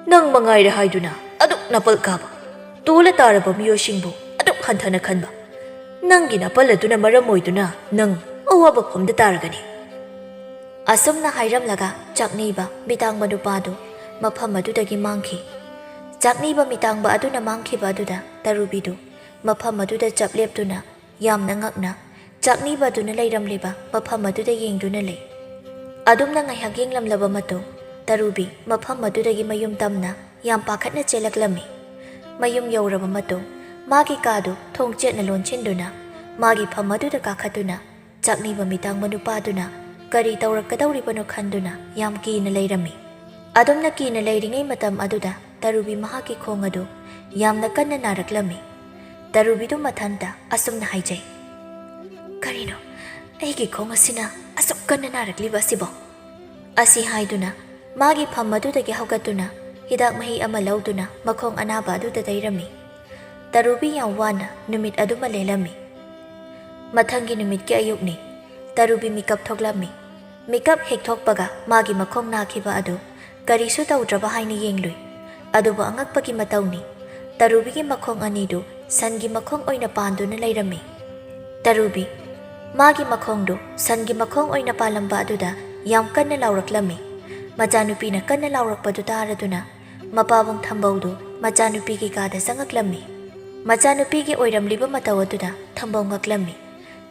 "ꯅꯪ ꯃꯉꯥꯏꯔꯦ ꯍꯥꯏꯗꯨꯅ ꯑꯗꯨꯛ ꯅꯥꯄꯜ ꯀꯥꯕ, ꯇꯣꯜꯂ ꯇꯥꯔꯕ ꯃꯤꯑꯣꯏꯁꯤꯡꯕꯨ ꯑꯗꯨꯛ ꯍꯟꯊꯅ ꯈꯟꯕ꯫ ꯅꯪꯒꯤ ꯅꯥꯄꯜ ꯑꯗꯨꯅ ꯃꯔꯝ ꯑꯣꯏꯗꯨꯅ ꯅꯪ ꯑꯋꯥꯕ ꯐꯝꯗ ꯇꯥꯔꯒꯅꯤ꯫" ꯑꯁꯨꯝꯅ ꯍꯥꯏꯔꯝꯂꯒ ꯆꯥꯛꯅꯤꯕ ꯃꯤꯇꯥꯡꯕ ꯅꯨꯄꯥꯗꯨ ꯃꯐꯝ ꯑꯗꯨꯗꯒꯤ ꯃꯥꯡꯈꯤ꯫ ꯆꯥꯛꯅꯤꯕ ꯃꯤꯇꯥꯡꯕ ꯑꯗꯨꯅ ꯃꯥꯡꯈꯤꯕ ꯑꯗꯨꯗ ꯇꯔꯨꯕꯤꯗꯨ ꯃꯐꯝ ꯑꯗꯨꯗ ꯆꯞ ꯂꯦꯞꯇꯨꯅ ꯌꯥꯝꯅ ꯉꯛꯅ ꯆꯥꯛꯅꯤꯕ ꯑꯗꯨꯅ ꯂꯩꯔꯝꯂꯤꯕ ꯃꯐꯝ ꯑꯗꯨꯗ ꯌꯦꯡꯗꯨꯅ ꯂꯩ꯫ ꯑꯗꯨꯝꯅ ꯉꯥꯏꯍꯥꯛ ꯌꯦꯡꯂꯝꯂꯕ ꯃꯇꯨꯡ ꯇꯔꯨꯕꯤ ꯃꯐꯝ ꯑꯗꯨꯗꯒꯤ ꯃꯌꯨꯝ ꯇꯝꯅ ꯌꯥꯝ ꯄꯥꯈꯠꯅ ꯆꯦꯜꯂꯛꯂꯝꯃꯤ꯫ ꯃꯌꯨꯝ ꯌꯧꯔꯕ ꯃꯇꯨꯡ ꯃꯥꯒꯤ ꯀꯥꯗꯨ ꯊꯣꯡ ꯆꯦꯠꯅ ꯂꯣꯟꯁꯤꯟꯗꯨꯅ ꯃꯥꯒꯤ ꯐꯝ ꯑꯗꯨꯗ ꯀꯥꯈꯠꯇꯨꯅ ꯆꯥꯛꯅꯤꯕ ꯃꯤꯇꯥꯡꯕ ꯅꯨꯄꯥꯗꯨꯅ ꯀꯔꯤ ꯇꯧꯔꯛꯀꯗꯧꯔꯤꯕꯅꯣ ꯈꯟꯗꯨꯅ ꯌꯥꯝ ꯀꯤꯅ ꯂꯩꯔꯝꯃꯤ꯫ ꯑꯗꯨꯝꯅ ꯀꯤꯅ ꯂꯩꯔꯤꯉꯩ ꯃꯇꯝ ꯑꯗꯨꯗ ꯇꯔꯨꯕꯤ ꯃꯍꯥꯛꯀꯤ ꯈꯣꯡ ꯑꯗꯨ ꯌꯥꯝꯅ ꯀꯟꯅ ꯅꯥꯔꯛꯂꯝꯃꯤ꯫ ꯇꯔꯨꯕꯤꯗꯨ ꯃꯊꯟꯇ ꯑꯁꯨꯝꯅ ꯍꯥꯏꯖꯩ, "ꯀꯔꯤꯅꯣ ꯑꯩꯒꯤ ꯈꯣꯡ ꯑꯁꯤꯅ ꯑꯁꯨꯛ ꯀꯟꯅ ꯅꯥꯔꯛꯂꯤꯕ ꯑꯁꯤꯕꯣ?" ꯑꯁꯤ ꯍꯥꯏꯗꯨꯅ ꯃꯥꯒꯤ ꯐꯝ ꯑꯗꯨꯗꯒꯤ ꯍꯧꯒꯠꯇꯨꯅ ꯍꯤꯗꯥꯛ ꯃꯍꯤ ꯑꯃ ꯂꯧꯗꯨꯅ ꯃꯈꯣꯡ ꯑꯅꯥꯕ ꯑꯗꯨꯗ ꯇꯩꯔꯝꯃꯤ꯫ ꯇꯔꯨꯕꯤ ꯌꯥꯝ ꯋꯥꯅ ꯅꯨꯃꯤꯠ ꯑꯗꯨꯃ ꯂꯦꯜꯂꯝꯃꯤ꯫ ꯃꯊꯪꯒꯤ ꯅꯨꯃꯤꯠꯀꯤ ꯑꯌꯨꯛꯅꯤ꯫ ꯇꯔꯨꯕꯤ ꯃꯤꯀꯞ ꯊꯣꯛꯂꯝꯃꯤ꯫ ꯃꯤꯀꯞ ꯍꯦꯛ ꯊꯣꯛꯄꯒ ꯃꯥꯒꯤ ꯃꯈꯣꯡ ꯅꯥꯈꯤꯕ ꯑꯗꯨ ꯀꯔꯤꯁꯨ ꯇꯧꯗ꯭ꯔꯕ ꯍꯥꯏꯅ ꯌꯦꯡꯂꯨꯏ꯫ ꯑꯗꯨꯕꯨ ꯑꯉꯛꯄꯒꯤ ꯃꯇꯧꯅꯤ, ꯇꯔꯨꯕꯤꯒꯤ ꯃꯈꯣꯡ ꯑꯅꯤꯗꯨ ꯁꯟꯒꯤ ꯃꯈꯣꯡ ꯑꯣꯏꯅ ꯄꯥꯟꯗꯨꯅ ꯂꯩꯔꯝꯃꯤ꯫ ꯇꯔꯨꯕꯤ ꯃꯥꯒꯤ ꯃꯈꯣꯡꯗꯨ ꯁꯟꯒꯤ ꯃꯈꯣꯡ ꯑꯣꯏꯅ ꯄꯥꯜꯂꯝꯕ ꯑꯗꯨꯗ ꯌꯥꯝ ꯀꯟꯅ ꯂꯥꯎꯔꯛꯂꯝꯃꯤ꯫ ꯃꯆꯥꯅꯨꯄꯤꯅ ꯀꯟꯅ ꯂꯥꯎꯔꯛꯄꯗꯨ ꯇꯥꯔꯗꯨꯅ ꯃꯄꯥꯕꯨꯡ ꯊꯝꯕꯧꯗꯨ ꯃꯆꯥꯅꯨꯄꯤꯒꯤ ꯀꯥꯗ ꯆꯪꯉꯛꯂꯝꯃꯤ꯫ ꯃꯆꯥꯅꯨꯄꯤꯒꯤ ꯑꯣꯏꯔꯝꯂꯤꯕ ꯃꯇꯧ ꯑꯗꯨꯗ ꯊꯝꯕꯧ ꯉꯛꯂꯝꯃꯤ꯫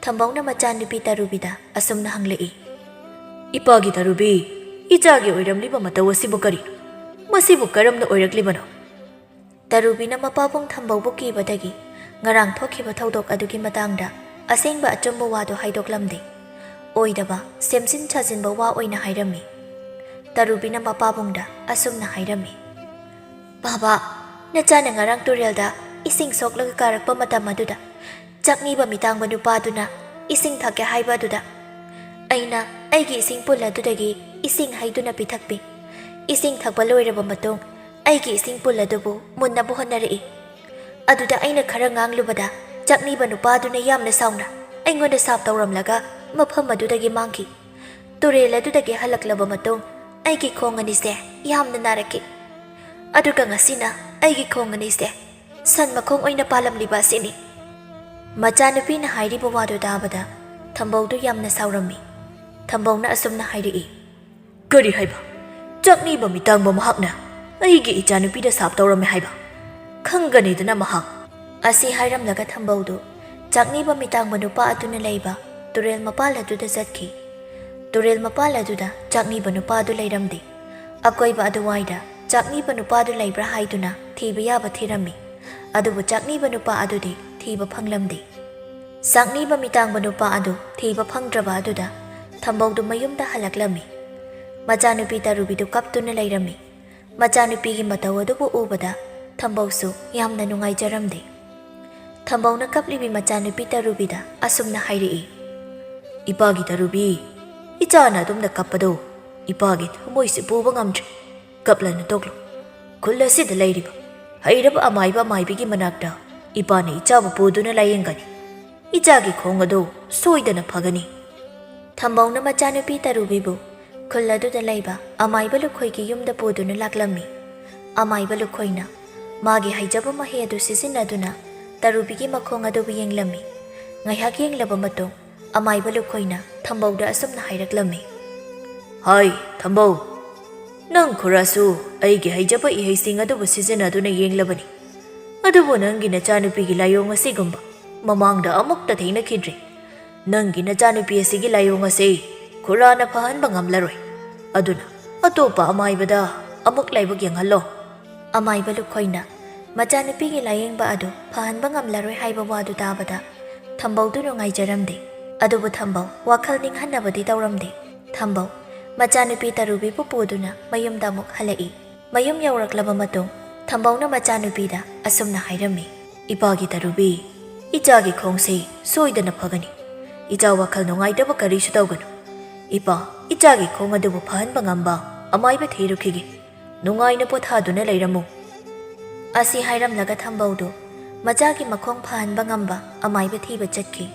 ꯊꯝꯕꯧꯅ ꯃꯆꯥꯅꯨꯄꯤ ꯇꯔꯨꯕꯤꯗ ꯑꯁꯨꯝꯅ ꯍꯪꯂꯛꯏ, "ꯏꯄꯥꯒꯤ ꯇꯔꯨꯕꯤ, "ꯏꯆꯥꯒꯤ ꯑꯣꯏꯔꯝꯂꯤꯕ ꯃꯇꯧ ꯑꯁꯤꯕꯨ ꯀꯔꯤꯅꯣ? ꯃꯁꯤꯕꯨ ꯀꯔꯝꯅ ꯑꯣꯏꯔꯛꯂꯤꯕꯅꯣ?" ꯇꯔꯨꯕꯤꯅ ꯃꯄꯥꯕꯨꯡ ꯊꯝꯕꯧꯕꯨ ꯀꯤꯕꯗꯒꯤ ꯉꯔꯥꯡ ꯊꯣꯛꯈꯤꯕ ꯊꯧꯗꯣꯛ ꯑꯗꯨꯒꯤ ꯃꯇꯥꯡꯗ ꯑꯁꯦꯡꯕ ꯑꯆꯨꯝꯕ ꯋꯥꯗꯨ ꯍꯥꯏꯗꯣꯛꯂꯝꯗꯦ꯫ ꯑꯣꯏꯗꯕ, ꯁꯦꯝꯖꯤꯟ ꯁꯥꯖꯤꯟꯕ ꯋꯥ ꯑꯣꯏꯅ ꯍꯥꯏꯔꯝꯃꯤ꯫ ꯇꯔꯨꯕꯤꯅ ꯃꯄꯥꯕꯨꯡꯗ ꯑꯁꯨꯝꯅ ꯍꯥꯏꯔꯝꯃꯤ, "ꯕꯥꯕꯥ, ꯅꯆꯥꯅ ꯉꯔꯥꯡ ꯇꯨꯔꯦꯜꯗ ꯏꯁꯤꯡ ꯁꯣꯛꯂꯒ ꯀꯥꯔꯛꯄ ꯃꯇꯝ ꯑꯗꯨꯗ ꯆꯥꯛꯅꯤꯕ ꯃꯤꯇꯥꯡꯕ ꯅꯨꯄꯥꯗꯨꯅ ꯏꯁꯤꯡ ꯊꯛꯀꯦ ꯍꯥꯏꯕ ꯑꯗꯨꯗ ꯑꯩꯅ ꯑꯩꯒꯤ ꯏꯁꯤꯡ ꯄꯨꯜ ꯑꯗꯨꯗꯒꯤ ꯏꯁꯤꯡ ꯍꯩꯗꯨꯅ ꯄꯤꯊꯛꯄꯤ꯫ ꯏꯁꯤꯡ ꯊꯛꯄ ꯂꯣꯏꯔꯕ ꯃꯇꯨꯡ ꯑꯩꯒꯤ ꯏꯁꯤꯡ ꯄꯨꯜ ꯑꯗꯨꯕꯨ ꯃꯨꯟꯅꯕ ꯍꯣꯠꯅꯔꯛꯏ꯫ ꯑꯗꯨꯗ ꯑꯩꯅ ꯈꯔ ꯉꯥꯡꯂꯨꯕꯗ ꯆꯥꯛꯅꯤꯕ ꯅꯨꯄꯥꯗꯨꯅ ꯌꯥꯝꯅ ꯁꯥꯎꯅ ꯑꯩꯉꯣꯟꯗ ꯁꯥꯞ ꯇꯧꯔꯝꯂꯒ ꯃꯐꯝ ꯑꯗꯨꯗꯒꯤ ꯃꯥꯡꯈꯤ꯫ ꯇꯨꯔꯦꯜ ꯑꯗꯨꯗꯒꯤ ꯍꯜꯂꯛꯂꯕ ꯃꯇꯨꯡ ꯑꯩꯒꯤ ꯈꯣꯡ ꯑꯅꯤꯁꯦ ꯌꯥꯝꯅ ꯅꯥꯔꯛꯈꯤ꯫ ꯑꯗꯨꯒ ꯉꯁꯤꯅ ꯑꯩꯒꯤ ꯈꯣꯡ ꯑꯅꯤꯁꯦ ꯁꯟ ꯃꯈꯣꯡ ꯑꯣꯏꯅ ꯄꯥꯜꯂꯝꯂꯤꯕ ꯑꯁꯤꯅꯤ꯫" ꯃꯆꯥꯅꯨꯄꯤꯅ ꯍꯥꯏꯔꯤꯕ ꯋꯥꯗꯨ ꯇꯥꯕꯗ ꯊꯝꯕꯧꯗꯨ ꯌꯥꯝꯅ ꯁꯥꯎꯔꯝꯃꯤ꯫ ꯊꯝꯕꯧꯅ ꯑꯁꯨꯝꯅ ꯍꯥꯏꯔꯛꯏ, "ꯀꯔꯤ ꯍꯥꯏꯕ? ꯆꯥꯛꯅꯤꯕ ꯃꯤꯇꯥꯡꯕ ꯃꯍꯥꯛꯅ ꯑꯩꯒꯤ ꯏꯆꯥꯅꯨꯄꯤꯗ ꯁꯥꯞ ꯇꯧꯔꯝꯃꯦ ꯍꯥꯏꯕ? ꯈꯪꯒꯅꯤꯗꯅ ꯃꯍꯥꯛ!" ꯑꯁꯤ ꯍꯥꯏꯔꯝꯂꯒ ꯊꯝꯕꯧꯗꯨ ꯆꯥꯛꯅꯤꯕ ꯃꯤꯇꯥꯡꯕ ꯅꯨꯄꯥ ꯑꯗꯨꯅ ꯂꯩꯕ ꯇꯨꯔꯦꯜ ꯃꯄꯥꯜ ꯑꯗꯨꯗ ꯆꯠꯈꯤ꯫ ꯇꯨꯔꯦꯜ ꯃꯄꯥꯜ ꯑꯗꯨꯗ ꯆꯥꯛꯅꯤꯕ ꯅꯨꯄꯥ ꯑꯗꯨ ꯂꯩꯔꯝꯗꯦ꯫ ꯑꯀꯣꯏꯕ ꯑꯗꯨꯋꯥꯏꯗ ꯆꯥꯛꯅꯤꯕ ꯅꯨꯄꯥ ꯑꯗꯨ ꯂꯩꯕ꯭ꯔꯥ ꯍꯥꯏꯗꯨꯅ ꯊꯤꯕ ꯌꯥꯕ ꯊꯤꯔꯝꯃꯤ꯫ ꯑꯗꯨꯕꯨ ꯆꯥꯛꯅꯤꯕ ꯅꯨꯄꯥ ꯑꯗꯨꯗꯤ ꯊꯤꯕ ꯐꯪꯂꯝꯗꯦ꯫ ꯆꯥꯛꯅꯤꯕ ꯃꯤꯇꯥꯡꯕ ꯅꯨꯄꯥ ꯑꯗꯨ ꯊꯤꯕ ꯐꯪꯗ꯭ꯔꯕ ꯑꯗꯨꯗ ꯊꯝꯕꯧꯗꯨ ꯃꯌꯨꯝꯗ ꯍꯜꯂꯛꯂꯝꯃꯤ꯫ ꯃꯆꯥꯅꯨꯄꯤ ꯇꯔꯨꯕꯤꯗꯨ ꯀꯞꯇꯨꯅ ꯂꯩꯔꯝꯃꯤ꯫ ꯃꯆꯥꯅꯨꯄꯤꯒꯤ ꯃꯇꯧ ꯑꯗꯨꯕꯨ ꯎꯕꯗ ꯊꯝꯕꯧꯁꯨ ꯌꯥꯝꯅ ꯅꯨꯡꯉꯥꯏꯖꯔꯝꯗꯦ꯫ ꯊꯝꯕꯧꯅ ꯀꯞꯂꯤꯕꯤ ꯃꯆꯥꯅꯨꯄꯤ ꯇꯔꯨꯕꯤꯗ ꯑꯁꯨꯝꯅ ꯍꯥꯏꯔꯛꯏ, "ꯏꯄꯥꯒꯤ ꯇꯔꯨꯕꯤ, ꯏꯆꯥꯅ ꯑꯗꯨꯝꯅ ꯀꯞꯄꯗꯣ ꯏꯄꯥꯒꯤ ꯊꯃꯣꯏꯁꯦ ꯄꯨꯕ ꯉꯝꯗ꯭ꯔꯦ꯫ ꯀꯞꯂꯅꯨ ꯇꯣꯛꯂꯣ꯫ ꯈꯨꯜ ꯑꯁꯤꯗ ꯂꯩꯔꯤꯕ ꯍꯩꯔꯕ ꯑꯃꯥꯏꯕ ꯑꯃꯥꯏꯕꯤꯒꯤ ꯃꯅꯥꯛꯇ ꯏꯄꯥꯅ ꯏꯆꯥꯕꯨ ꯄꯨꯗꯨꯅ ꯂꯥꯌꯦꯡꯒꯅꯤ꯫ ꯏꯆꯥꯒꯤ ꯈꯣꯡ ꯑꯗꯨ ꯁꯣꯏꯗꯅ ꯐꯒꯅꯤ꯫" ꯊꯝꯕꯧꯅ ꯃꯆꯥꯅꯨꯄꯤ ꯇꯔꯨꯕꯤꯕꯨ ꯈꯨꯜ ꯑꯗꯨꯗ ꯂꯩꯕ ꯑꯃꯥꯏꯕ ꯂꯨꯈꯣꯏꯒꯤ ꯌꯨꯝꯗ ꯄꯨꯗꯨꯅ ꯂꯥꯛꯂꯝꯃꯤ꯫ ꯑꯃꯥꯏꯕ ꯂꯨꯈꯣꯏꯅ ꯃꯥꯒꯤ ꯍꯩꯖꯕ ꯃꯍꯩ ꯑꯗꯨ ꯁꯤꯖꯤꯟꯅꯗꯨꯅ ꯇꯔꯨꯕꯤꯒꯤ ꯃꯈꯣꯡ ꯑꯗꯨꯕꯨ ꯌꯦꯡꯂꯝꯃꯤ꯫ ꯉꯥꯏꯍꯥꯛ ꯌꯦꯡꯂꯕ ꯃꯇꯨꯡ ꯑꯃꯥꯏꯕ ꯂꯨꯈꯣꯏꯅ ꯊꯝꯕꯧꯗ ꯑꯁꯨꯝꯅ ꯍꯥꯏꯔꯛꯂꯝꯃꯤ, "ꯍꯥꯏ ꯊꯝꯕꯧ, ꯅꯪ ꯈꯨꯔꯥꯁꯨ ꯑꯩꯒꯤ ꯍꯩꯖꯕ ꯏꯍꯩꯁꯤꯡ ꯑꯗꯨꯕꯨ ꯁꯤꯖꯤꯟꯅꯗꯨꯅ ꯌꯦꯡꯂꯕꯅꯤ꯫ ꯑꯗꯨꯕꯨ ꯅꯪꯒꯤ ꯅꯆꯥꯅꯨꯄꯤꯒꯤ ꯂꯥꯏꯑꯣꯡ ꯑꯁꯤꯒꯨꯝꯕ ꯃꯃꯥꯡꯗ ꯑꯃꯨꯛꯇ ꯊꯦꯡꯅꯈꯤꯗ꯭ꯔꯤ꯫ ꯅꯪꯒꯤ ꯅꯆꯥꯅꯨꯄꯤ ꯑꯁꯤꯒꯤ ꯂꯥꯏꯑꯣꯡ ꯑꯁꯤ ꯈꯨꯔꯥꯅ ꯐꯍꯟꯕ ꯉꯝꯂꯔꯣꯏ꯫ ꯑꯗꯨꯅ ꯑꯇꯣꯞꯄ ꯑꯃꯥꯏꯕꯗ ꯑꯃꯨꯛ ꯂꯥꯏꯕꯛ ꯌꯦꯡꯍꯜꯂꯣ꯫ ꯑꯃꯥꯏꯕ ꯂꯨꯈꯣꯏꯅ ꯃꯆꯥꯅꯨꯄꯤꯒꯤ ꯂꯥꯌꯦꯡꯕ ꯑꯗꯨ ꯐꯍꯟꯕ ꯉꯝꯂꯔꯣꯏ ꯍꯥꯏꯕ ꯋꯥꯗꯨ ꯇꯥꯕꯗ ꯊꯝꯕꯧꯗꯨ ꯅꯨꯡꯉꯥꯏꯖꯔꯝꯗꯦ꯫ ꯑꯗꯨꯕꯨ ꯊꯝꯕꯧ ꯋꯥꯈꯜ ꯅꯤꯡꯍꯟꯅꯕꯗꯤ ꯇꯧꯔꯝꯗꯦ꯫ ꯊꯝꯕꯧ ꯃꯆꯥꯅꯨꯄꯤ ꯇꯔꯨꯕꯤꯕꯨ ꯄꯨꯗꯨꯅ ꯃꯌꯨꯝꯗ ꯑꯃꯨꯛ ꯍꯜꯂꯛꯏ꯫ ꯃꯌꯨꯝ ꯌꯧꯔꯛꯂꯕ ꯃꯇꯨꯡ ꯊꯝꯕꯧꯅ ꯃꯆꯥꯅꯨꯄꯤꯗ ꯑꯁꯨꯝꯅ ꯍꯥꯏꯔꯝꯃꯤ, "ꯏꯄꯥꯒꯤ ꯇꯔꯨꯕꯤ, ꯏꯆꯥꯒꯤ ꯈꯣꯡꯁꯤ ꯁꯣꯏꯗꯅ ꯐꯒꯅꯤ꯫ ꯏꯆꯥ ꯋꯥꯈꯜ ꯅꯨꯡꯉꯥꯏꯇꯕ ꯀꯔꯤꯁꯨ ꯇꯧꯒꯅꯨ꯫ ꯏꯄꯥ, ꯏꯆꯥꯒꯤ ꯈꯣꯡ ꯑꯗꯨꯕꯨ ꯐꯍꯟꯕ ꯉꯝꯕ ꯑꯃꯥꯏꯕ ꯊꯤꯔꯨꯈꯤꯒꯦ꯫ ꯅꯨꯡꯉꯥꯏꯅ ꯄꯣꯊꯥꯗꯨꯅ ꯂꯩꯔꯝꯃꯨ"꯫ ꯑꯁꯤ ꯍꯥꯏꯔꯝꯂꯒ ꯊꯝꯕꯧꯗꯨ ꯃꯆꯥꯒꯤ ꯃꯈꯣꯡ ꯐꯍꯟꯕ ꯉꯝꯕ ꯑꯃꯥꯏꯕ ꯊꯤꯕ ꯆꯠꯈꯤ꯫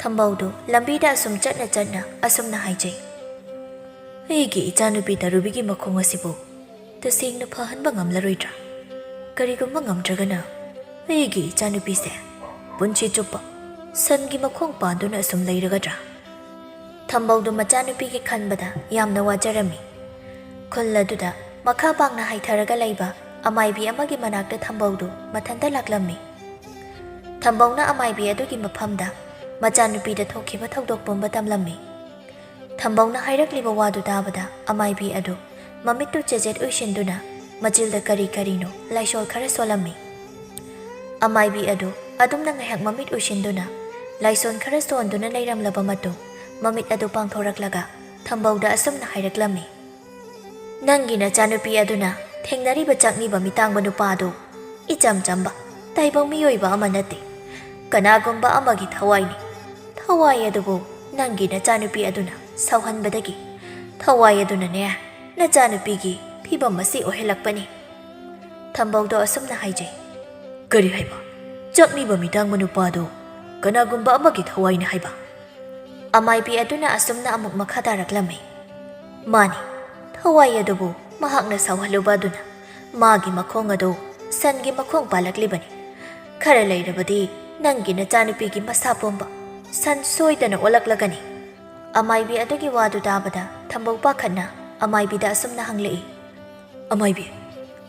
ꯊꯝꯕꯧꯗꯨ ꯂꯝꯕꯤꯗ ꯑꯁꯨꯝ ꯆꯠꯅ ꯆꯠꯅ ꯑꯁꯨꯝꯅ ꯍꯥꯏꯖꯩ, "ꯑꯩꯒꯤ ꯏꯆꯥꯅꯨꯄꯤ ꯇꯔꯨꯕꯤꯒꯤ ꯃꯈꯣꯡ ꯑꯁꯤꯕꯨ ꯇꯁꯦꯡꯅ ꯐꯍꯟꯕ ꯉꯝꯂꯔꯣꯏꯗ꯭ꯔꯥ? ꯀꯔꯤꯒꯨꯝꯕ ꯉꯝꯗ꯭ꯔꯒꯅ ꯑꯩꯒꯤ ꯏꯆꯥꯅꯨꯄꯤꯁꯦ ꯄꯨꯟꯁꯤ ꯆꯨꯞꯄ ꯁꯟꯒꯤ ꯃꯈꯣꯡ ꯄꯥꯟꯗꯨꯅ ꯑꯁꯨꯝ ꯂꯩꯔꯒꯗ꯭ꯔꯥ?" ꯊꯝꯕꯧꯗꯨ ꯃꯆꯥꯅꯨꯄꯤꯒꯤ ꯈꯟꯕꯗ ꯌꯥꯝꯅ ꯋꯥꯖꯔꯝꯃꯤ꯫ ꯈꯨꯜ ꯑꯗꯨꯗ ꯃꯈꯥ ꯄꯥꯡꯅ ꯍꯥꯏꯊꯔꯒ ꯂꯩꯕ ꯑꯃꯥꯏꯕꯤ ꯑꯃꯒꯤ ꯃꯅꯥꯛꯇ ꯊꯝꯕꯧꯗꯨ ꯃꯊꯟꯇ ꯂꯥꯛꯂꯝꯃꯤ꯫ ꯊꯝꯕꯧꯅ ꯑꯃꯥꯏꯕꯤ ꯑꯗꯨꯒꯤ ꯃꯐꯝꯗ ꯃꯆꯥꯅꯨꯄꯤꯗ ꯊꯣꯛꯈꯤꯕ ꯊꯧꯗꯣꯛ ꯄꯨꯝꯕ ꯇꯝꯂꯝꯃꯤ꯫ ꯊꯝꯕꯧꯅ ꯍꯥꯏꯔꯛꯂꯤꯕ ꯋꯥꯗꯨ ꯇꯥꯕꯗ ꯑꯃꯥꯏꯕꯤ ꯑꯗꯨ ꯃꯃꯤꯠꯇꯨ ꯆꯦꯖꯦꯠ ꯎꯏꯁꯤꯟꯗꯨꯅ ꯃꯆꯤꯜꯗ ꯀꯔꯤ ꯀꯔꯤꯅꯣ ꯂꯥꯏꯁꯣꯜ ꯈꯔ ꯁꯣꯜꯂꯝꯃꯤ꯫ ꯑꯃꯥꯏꯕꯤ ꯑꯗꯨ ꯑꯗꯨꯝꯅ ꯉꯥꯏꯍꯥꯛ ꯃꯃꯤꯠ ꯎꯏꯁꯤꯟꯗꯨꯅ ꯂꯥꯏꯁꯣꯟ ꯈꯔ ꯁꯣꯟꯗꯨꯅ ꯂꯩꯔꯝꯂꯕ ꯃꯇꯨꯡ ꯃꯃꯤꯠ ꯑꯗꯨ ꯄꯥꯡꯊꯣꯔꯛꯂꯒ ꯊꯝꯕꯧꯗ ꯑꯁꯨꯝꯅ ꯍꯥꯏꯔꯛꯂꯝꯃꯤ, "ꯅꯪꯒꯤ ꯅꯆꯥꯅꯨꯄꯤ ꯑꯗꯨꯅ ꯊꯦꯡꯅꯔꯤꯕ ꯆꯥꯛꯅꯤꯕ ꯃꯤꯇꯥꯡꯕ ꯅꯨꯄꯥꯗꯨ ꯏꯆꯝ ꯆꯝꯕ ꯇꯥꯏꯕꯪ ꯃꯤꯑꯣꯏꯕ ꯑꯃ ꯅꯠꯇꯦ꯫ ꯀꯅꯥꯒꯨꯝꯕ ꯑꯃꯒꯤ ꯊꯋꯥꯏꯅꯤ꯫ ꯊꯋꯥꯏ ꯑꯗꯨꯕꯨ ꯅꯪꯒꯤ ꯅꯆꯥꯅꯨꯄꯤ ꯑꯗꯨꯅ ꯁꯥꯎꯍꯟꯕꯗꯒꯤ ꯊꯋꯥꯏ ꯑꯗꯨꯅꯅꯦ ꯅꯆꯥꯅꯨꯄꯤꯒꯤ ꯐꯤꯕꯝ ꯑꯁꯤ ꯑꯣꯏꯍꯜꯂꯛꯄꯅꯤ"꯫ ꯊꯝꯕꯧꯗꯣ ꯑꯁꯨꯝꯅ ꯍꯥꯏꯖꯩ, "ꯀꯔꯤ ꯍꯥꯏꯕ? ꯆꯥꯛꯅꯤꯕ ꯃꯤꯇꯥꯡꯕ ꯅꯨꯄꯥꯗꯨ ꯀꯅꯥꯒꯨꯝꯕ ꯑꯃꯒꯤ ꯊꯋꯥꯏꯅꯤ ꯍꯥꯏꯕ?" ꯑꯃꯥꯏꯕꯤ ꯑꯗꯨꯅ ꯑꯁꯨꯝꯅ ꯑꯃꯨꯛ ꯃꯈꯥ ꯇꯥꯔꯛꯂꯝꯃꯤ, "ꯃꯥꯅꯤ, ꯊꯋꯥꯏ ꯑꯗꯨꯕꯨ ꯃꯍꯥꯛꯅ ꯁꯥꯎꯍꯜꯂꯨꯕ ꯑꯗꯨꯅ ꯃꯥꯒꯤ ꯃꯈꯣꯡ ꯑꯗꯨ ꯁꯟꯒꯤ ꯃꯈꯣꯡ ꯄꯥꯜꯂꯛꯂꯤꯕꯅꯤ꯫ ꯈꯔ ꯂꯩꯔꯕꯗꯤ ꯅꯪꯒꯤ ꯅꯆꯥꯅꯨꯄꯤꯒꯤ ꯃꯁꯥ ꯄꯨꯝꯕ ꯁꯟ ꯁꯣꯏꯗꯅ ꯑꯣꯜꯂꯛꯂꯒꯅꯤ"꯫ ꯑꯃꯥꯏꯕꯤ ꯑꯗꯨꯒꯤ ꯋꯥꯗꯨ ꯇꯥꯕꯗ ꯊꯝꯕꯧ ꯄꯥꯈꯠꯅ ꯑꯃꯥꯏꯕꯤꯗ ꯑꯁꯨꯝꯅ ꯍꯪꯂꯛꯏ, "ꯑꯃꯥꯏꯕꯤ,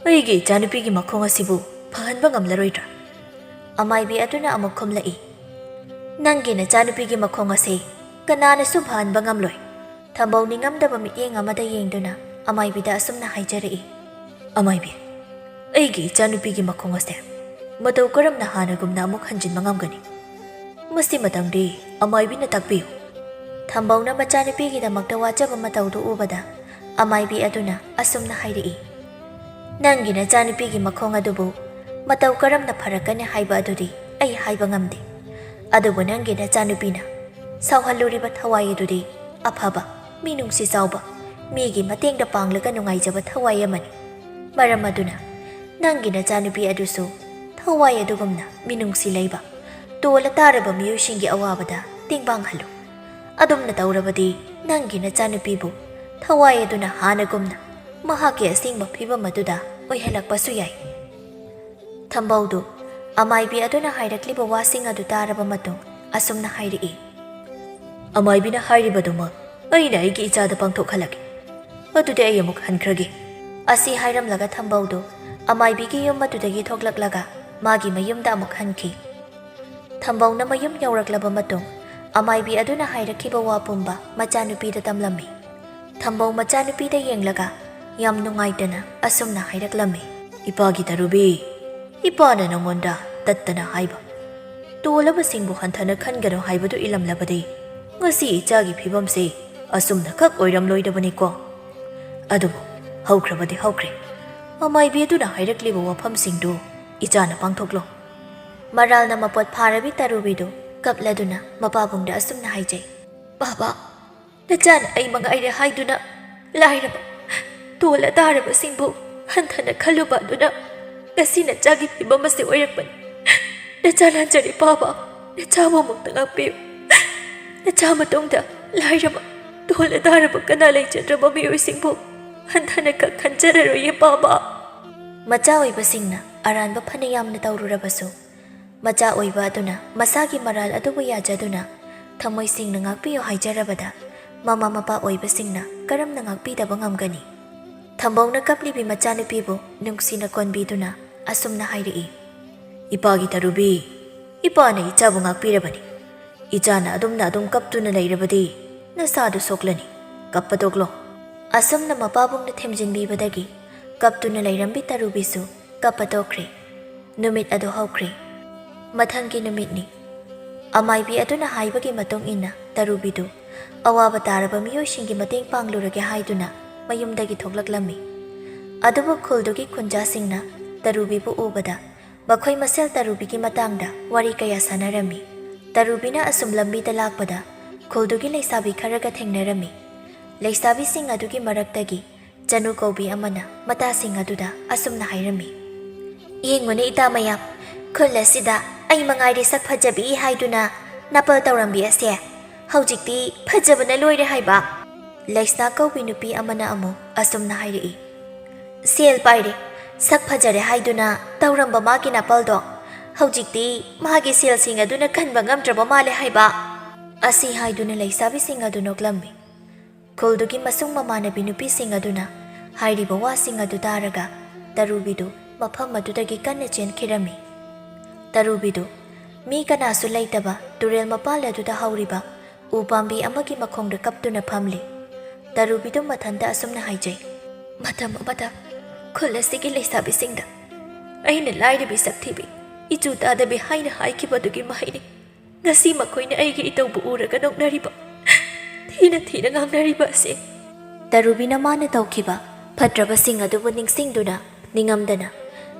ꯑꯩꯒꯤ ꯏꯆꯥꯅꯨꯄꯤꯒꯤ ꯃꯈꯣꯡ ꯑꯁꯤꯕꯨ ꯐꯍꯟꯕ ꯉꯝꯂꯔꯣꯏꯗ꯭ꯔꯥ?" ꯑꯃꯥꯏꯕꯤ ꯑꯗꯨꯅ ꯑꯃꯨꯛ ꯈꯨꯝꯂꯛꯏ, "ꯅꯪꯒꯤ ꯅꯆꯥꯅꯨꯄꯤꯒꯤ ꯃꯈꯣꯡ ꯑꯁꯤ ꯀꯅꯥꯅꯁꯨ ꯐꯍꯟꯕ ꯉꯝꯂꯣꯏ꯫ ꯊꯝꯕꯧ ꯅꯤꯡꯉꯝꯗꯕ ꯃꯤꯠꯌꯦꯡ ꯑꯃꯗ ꯌꯦꯡꯗꯨꯅ ꯑꯃꯥꯏꯕꯤꯗ ꯑꯁꯨꯝꯅ ꯍꯥꯏꯖꯔꯛꯏ꯫ "ꯑꯃꯥꯏꯕꯤ, ꯑꯩꯒꯤ ꯏꯆꯥꯅꯨꯄꯤꯒꯤ ꯃꯈꯣꯡ ꯑꯁꯦ ꯃꯇꯧ ꯀꯔꯝꯅ ꯍꯥꯟꯅꯒꯨꯝꯅ ꯑꯃꯨꯛ ꯍꯟꯖꯤꯟꯕ ꯉꯝꯒꯅꯤ? ꯃꯁꯤꯃꯇꯪꯗꯤ ꯑꯃꯥꯏꯕꯤꯅ ꯇꯥꯛꯄꯤꯌꯨ꯫" ꯊꯝꯕꯧꯅ ꯃꯆꯥꯅꯨꯄꯤꯒꯤꯗꯃꯛꯇ ꯋꯥꯖꯕ ꯃꯇꯧꯗꯨ ꯎꯕꯗ ꯑꯃꯥꯏꯕꯤ ꯑꯗꯨꯅ ꯑꯁꯨꯝꯅ ꯍꯥꯏꯔꯛꯏ꯫ "ꯅꯪꯒꯤ ꯅꯆꯥꯅꯨꯄꯤꯒꯤ ꯃꯈꯣꯡ ꯑꯗꯨꯕꯨ ꯃꯇꯧ ꯀꯔꯝꯅ ꯐꯔꯛꯀꯅꯤ ꯍꯥꯏꯕ ꯑꯗꯨꯗꯤ ꯑꯩ ꯍꯥꯏꯕ ꯉꯝꯗꯦ꯫ ꯑꯗꯨꯕꯨ ꯅꯪꯒꯤ ꯅꯆꯥꯅꯨꯄꯤꯅ ꯁꯥꯎꯍꯜꯂꯨꯔꯤꯕ ꯊꯋꯥꯏ ꯑꯗꯨꯗꯤ ꯑꯐꯕ, ꯃꯤꯅꯨꯡꯁꯤ ꯆꯥꯎꯕ, ꯃꯤꯒꯤ ꯃꯇꯦꯡꯗ ꯄꯥꯡꯂꯒ ꯅꯨꯡꯉꯥꯏꯖꯕ ꯊꯋꯥꯏ ꯑꯃꯅꯤ꯫ ꯃꯔꯝ ꯑꯗꯨꯅ ꯅꯪꯒꯤ ꯅꯆꯥꯅꯨꯄꯤ ꯑꯗꯨꯁꯨ ꯊꯋꯥꯏ ꯑꯗꯨꯒꯨꯝꯅ ꯃꯤꯅꯨꯡꯁꯤ ꯂꯩꯕ, ꯇꯣꯜꯂ ꯇꯥꯔꯕ ꯃꯤꯑꯣꯏꯁꯤꯡꯒꯤ ꯑꯋꯥꯕꯗ ꯇꯦꯡꯕꯥꯡꯍꯜꯂꯨ꯫ ꯑꯗꯨꯝꯅ ꯇꯧꯔꯕꯗꯤ ꯅꯪꯒꯤ ꯅꯆꯥꯅꯨꯄꯤꯕꯨ ꯊꯋꯥꯏ ꯑꯗꯨꯅ ꯍꯥꯟꯅꯒꯨꯝꯅ ꯃꯍꯥꯛꯀꯤ ꯑꯁꯦꯡꯕ ꯐꯤꯕꯝ ꯑꯗꯨꯗ ꯑꯣꯏꯍꯜꯂꯛꯄꯁꯨ ꯌꯥꯏ꯫" ꯊꯝꯕꯧꯗꯨ ꯑꯃꯥꯏꯕꯤ ꯑꯗꯨꯅ ꯍꯥꯏꯔꯛꯂꯤꯕ ꯋꯥꯁꯤꯡ ꯑꯗꯨ ꯇꯥꯔꯕ ꯃꯇꯨꯡ ꯑꯁꯨꯝꯅ ꯍꯥꯏꯔꯛꯏ꯫ "ꯑꯃꯥꯏꯕꯤꯅ ꯍꯥꯏꯔꯤꯕꯗꯨꯃꯛ ꯑꯩꯅ ꯑꯩꯒꯤ ꯏꯆꯥꯗ ꯄꯥꯡꯊꯣꯛꯍꯜꯂꯒꯦ꯫ ꯑꯗꯨꯗꯤ ꯑꯩ ꯑꯃꯨꯛ ꯍꯟꯈ꯭ꯔꯒꯦ꯫" ꯑꯁꯤ ꯍꯥꯏꯔꯝꯂꯒ ꯊꯝꯕꯧꯗꯨ ꯑꯃꯥꯏꯕꯤꯒꯤ ꯌꯨꯝ ꯑꯗꯨꯗꯒꯤ ꯊꯣꯛꯂꯛꯂꯒ ꯃꯥꯒꯤ ꯃꯌꯨꯝꯗ ꯑꯃꯨꯛ ꯍꯟꯈꯤ꯫ ꯊꯝꯕꯧꯅ ꯃꯌꯨꯝ ꯌꯧꯔꯛꯂꯕ ꯃꯇꯨꯡ ꯑꯃꯥꯏꯕꯤ ꯑꯗꯨꯅ ꯍꯥꯏꯔꯛꯈꯤꯕ ꯋꯥ ꯄꯨꯝꯕ ꯃꯆꯥꯅꯨꯄꯤꯗ ꯇꯝꯂꯝꯃꯤ꯫ ꯊꯝꯕꯧ ꯃꯆꯥꯅꯨꯄꯤꯗ ꯌꯦꯡꯂꯒ ꯌꯥꯝ ꯅꯨꯡꯉꯥꯏꯇꯅ ꯑꯁꯨꯝꯅ ꯍꯥꯏꯔꯛꯂꯝꯃꯤ꯫ "ꯏꯄꯥꯒꯤ ꯇꯔꯨꯕꯤ, ꯏꯄꯥꯅ ꯅꯉꯣꯟꯗ ꯇꯠꯇꯅ ꯍꯥꯏꯕ, ꯇꯣꯜꯂꯕꯁꯤꯡꯕꯨ ꯍꯟꯊꯅ ꯈꯟꯒꯅꯨ ꯍꯥꯏꯕꯗꯨ ꯏꯂꯝꯂꯕꯗꯤ ꯉꯁꯤ ꯏꯆꯥꯒꯤ ꯐꯤꯕꯝꯁꯤ ꯑꯁꯨꯝꯅ ꯈꯛ ꯑꯣꯏꯔꯝꯂꯣꯏꯗꯕꯅꯤꯀꯣ꯫ ꯑꯗꯨꯕꯨ ꯍꯧꯈ꯭ꯔꯕꯗꯤ ꯍꯧꯈ꯭ꯔꯦ꯫ ꯑꯃꯥꯏꯕꯤ ꯑꯗꯨꯅ ꯍꯥꯏꯔꯛꯂꯤꯕ ꯋꯥꯐꯝꯁꯤꯡꯗꯨ ꯏꯆꯥꯅ ꯄꯥꯡꯊꯣꯛꯂꯣ꯫" ꯃꯔꯥꯜꯅ ꯃꯄꯣꯠ ꯐꯥꯔꯕꯤ ꯇꯔꯨꯕꯤꯗꯨ ꯀꯞꯂꯗꯨꯅ ꯃꯄꯥꯕꯨꯡꯗ ꯑꯁꯨꯝꯅ ꯍꯥꯏꯖꯩ꯫ "ꯄꯥꯕ, ꯅꯆꯥꯅ ꯑꯩ ꯃꯉꯥꯏꯔꯦ ꯍꯥꯏꯗꯨꯅ ꯂꯥꯏꯔꯕ, ꯇꯣꯜꯂ ꯇꯥꯔꯕꯁꯤꯡꯕꯨ ꯍꯟꯊꯅ ꯈꯜꯂꯨꯕ ꯑꯗꯨꯅ ꯉꯁꯤ ꯅꯆꯥꯒꯤ ꯐꯤꯕꯝ ꯑꯁꯤ ꯑꯣꯏꯔꯛꯄꯅꯤ꯫ ꯅꯆꯥ ꯂꯥꯟꯖꯔꯦ ꯄꯥꯕ, ꯅꯆꯥꯕꯨ ꯑꯃꯨꯛꯇ ꯉꯥꯛꯄꯤꯌꯨ꯫ ꯅꯆꯥ ꯃꯇꯨꯡꯗ ꯂꯥꯏꯔꯕ, ꯇꯣꯜꯂ ꯇꯥꯔꯕ ꯀꯅꯥ ꯂꯩꯖꯗ꯭ꯔꯕ ꯃꯤꯑꯣꯏꯁꯤꯡꯕꯨ ꯍꯟꯊꯅ ꯈꯛ ꯈꯟꯖꯔꯔꯣꯏꯌꯦ ꯄꯥꯕ꯫" ꯃꯆꯥ ꯑꯣꯏꯕꯁꯤꯡꯅ ꯑꯔꯥꯟꯕ ꯐꯅ ꯌꯥꯝꯅ ꯇꯧꯔꯨꯔꯕꯁꯨ, ꯃꯆꯥ ꯑꯣꯏꯕ ꯑꯗꯨꯅ ꯃꯁꯥꯒꯤ ꯃꯔꯥꯜ ꯑꯗꯨꯕꯨ ꯌꯥꯖꯗꯨꯅ ꯊꯃꯣꯏ ꯁꯦꯡꯅ ꯉꯥꯛꯄꯤꯌꯨ ꯍꯥꯏꯖꯔꯕꯗ ꯃꯃꯥ ꯃꯄꯥ ꯑꯣꯏꯕꯁꯤꯡꯅ ꯀꯔꯝꯅ ꯉꯥꯛꯄꯤꯗꯕ ꯉꯝꯒꯅꯤ? ꯊꯝꯕꯧꯅ ꯀꯞꯂꯤꯕꯤ ꯃꯆꯥꯅꯨꯄꯤꯕꯨ ꯅꯨꯡꯁꯤꯅ ꯀꯣꯟꯕꯤꯗꯨꯅ ꯑꯁꯨꯝꯅ ꯍꯥꯏꯔꯛꯏ꯫ "ꯏꯄꯥꯒꯤ ꯇꯔꯨꯕꯤ, ꯏꯄꯥꯅ ꯏꯆꯥꯕꯨ ꯉꯥꯛꯄꯤꯔꯕꯅꯤ꯫ ꯏꯆꯥꯅ ꯑꯗꯨꯝꯅ ꯑꯗꯨꯝ ꯀꯞꯇꯨꯅ ꯂꯩꯔꯕꯗꯤ ꯅꯁꯥꯗꯨ ꯁꯣꯛꯂꯅꯤ꯫ ꯀꯞꯄ ꯇꯣꯛꯂꯣ꯫" ꯑꯁꯨꯝꯅ ꯃꯄꯥꯕꯨꯡꯅ ꯊꯦꯝꯖꯤꯟꯕꯤꯕꯗꯒꯤ ꯀꯞꯇꯨꯅ ꯂꯩꯔꯝꯕꯤ ꯇꯔꯨꯕꯤꯁꯨ ꯀꯞꯄ ꯇꯣꯛꯈ꯭ꯔꯦ꯫ ꯅꯨꯃꯤꯠ ꯑꯗꯨ ꯍꯧꯈ꯭ꯔꯦ꯫ ꯃꯊꯪꯒꯤ ꯅꯨꯃꯤꯠꯅꯤ꯫ ꯑꯃꯥꯏꯕꯤ ꯑꯗꯨꯅ ꯍꯥꯏꯕꯒꯤ ꯃꯇꯨꯡ ꯏꯟꯅ ꯇꯔꯨꯕꯤꯗꯨ ꯑꯋꯥꯕ ꯇꯥꯔꯕ ꯃꯤꯑꯣꯏꯁꯤꯡꯒꯤ ꯃꯇꯦꯡ ꯄꯥꯡꯂꯨꯔꯒꯦ ꯍꯥꯏꯗꯨꯅ ꯃꯌꯨꯝꯗꯒꯤ ꯊꯣꯛꯂꯛꯂꯝꯃꯤ꯫ ꯑꯗꯨꯕꯨ ꯈꯨꯜꯗꯨꯒꯤ ꯈꯨꯟꯖꯥꯁꯤꯡꯅ ꯇꯔꯨꯕꯤꯕꯨ ꯎꯕꯗ ꯃꯈꯣꯏ ꯃꯁꯦꯜ ꯇꯔꯨꯕꯤꯒꯤ ꯃꯇꯥꯡꯗ ꯋꯥꯔꯤ ꯀꯌꯥ ꯁꯥꯟꯅꯔꯝꯃꯤ꯫ ꯇꯔꯨꯕꯤꯅ ꯑꯁꯨꯝ ꯂꯝꯕꯤꯗ ꯂꯥꯛꯄꯗ ꯈꯨꯜꯗꯨꯒꯤ ꯂꯩꯁꯥꯕꯤ ꯈꯔꯒ ꯊꯦꯡꯅꯔꯝꯃꯤ꯫ ꯂꯩꯁꯥꯕꯤꯁꯤꯡ ꯑꯗꯨꯒꯤ ꯃꯔꯛꯇꯒꯤ ꯆꯅꯨ ꯀꯧꯕꯤ ꯑꯃꯅ ꯃꯇꯥꯁꯤꯡ ꯑꯗꯨꯗ ꯑꯁꯨꯝꯅ ꯍꯥꯏꯔꯝꯃꯤ, "ꯌꯦꯡꯉꯨꯅꯦ ꯏꯇꯥ ꯃꯌꯥꯝ, ꯈꯨꯜ ꯑꯁꯤꯗ ꯑꯩ ꯃꯉꯥꯏꯔꯦ ꯁꯛ ꯐꯖꯕꯤ ꯍꯥꯏꯗꯨꯅ ꯅꯥꯄꯜ ꯇꯧꯔꯝꯕꯤ ꯑꯁꯦ꯫ ꯍꯧꯖꯤꯛꯇꯤ ꯐꯖꯕꯅ ꯂꯣꯏꯔꯦ ꯍꯥꯏꯕ?" ꯂꯩꯁꯅꯥ ꯀꯧꯕꯤ ꯅꯨꯄꯤ ꯑꯃꯅ ꯑꯃꯨꯛ ꯑꯁꯨꯝꯅ ꯍꯥꯏꯔꯛꯏ, "ꯁꯦꯜ ꯄꯥꯏꯔꯦ, ꯁꯛ ꯐꯖꯔꯦ ꯍꯥꯏꯗꯨꯅ ꯇꯧꯔꯝꯕ ꯃꯥꯒꯤ ꯅꯥꯄꯜꯗꯣ ꯍꯧꯖꯤꯛꯇꯤ ꯃꯥꯒꯤ ꯁꯦꯜꯁꯤꯡ ꯑꯗꯨꯅ ꯀꯟꯕ ꯉꯝꯗ꯭ꯔꯕ ꯃꯥꯜꯂꯦ ꯍꯥꯏꯕ?" ꯑꯁꯤ ꯍꯥꯏꯗꯨꯅ ꯂꯩꯁꯥꯕꯤꯁꯤꯡ ꯑꯗꯨ ꯅꯣꯛꯂꯝꯃꯤ꯫ ꯈꯨꯜꯗꯨꯒꯤ ꯃꯁꯨꯡ ꯃꯃꯥꯟꯅꯕꯤ ꯅꯨꯄꯤꯁꯤꯡ ꯑꯗꯨꯅ ꯍꯥꯏꯔꯤꯕ ꯋꯥꯁꯤꯡ ꯑꯗꯨ ꯇꯥꯔꯒ ꯇꯔꯨꯕꯤꯗꯨ ꯃꯐꯝ ꯑꯗꯨꯗꯒꯤ ꯀꯟꯅ ꯆꯦꯟꯈꯤꯔꯝꯃꯤ꯫ ꯇꯔꯨꯕꯤꯗꯨ ꯃꯤ ꯀꯅꯥꯁꯨ ꯂꯩꯇꯕ ꯇꯨꯔꯦꯜ ꯃꯄꯥꯜ ꯑꯗꯨꯗ ꯍꯧꯔꯤꯕ ꯎ ꯄꯥꯝꯕꯤ ꯑꯃꯒꯤ ꯃꯈꯣꯡꯗ ꯀꯞꯇꯨꯅ ꯐꯝꯂꯤ꯫ ꯇꯔꯨꯕꯤꯗꯨ ꯃꯊꯟꯇ ꯑꯁꯨꯝꯅ ꯍꯥꯏꯖꯩ, "ꯃꯇꯝ ꯑꯃꯗ ꯈꯨꯜ ꯑꯁꯤꯒꯤ ꯂꯩꯁꯥꯕꯤꯁꯤꯡꯗ ꯑꯩꯅ ꯂꯥꯏꯔꯕꯤ ꯁꯛꯊꯤꯕꯤ, ꯏꯆꯨ ꯇꯥꯗꯕꯤ ꯍꯥꯏꯅ ꯍꯥꯏꯈꯤꯕꯗꯨꯒꯤ ꯃꯍꯩꯅꯤ꯫ ꯉꯁꯤ ꯃꯈꯣꯏꯅ ꯑꯩꯒꯤ ꯏꯇꯧꯕꯨ ꯎꯔꯒ ꯅꯣꯛꯅꯔꯤꯕ, ꯊꯤꯅ ꯊꯤꯅ ꯉꯥꯡꯅꯔꯤꯕ ꯑꯁꯤ꯫" ꯇꯔꯨꯕꯤꯅ ꯃꯥꯅ ꯇꯧꯈꯤꯕ ꯐꯠꯇ꯭ꯔꯕꯁꯤꯡ ꯑꯗꯨꯕꯨ ꯅꯤꯡꯁꯤꯡꯗꯨꯅ ꯅꯤꯡꯉꯝꯗꯅ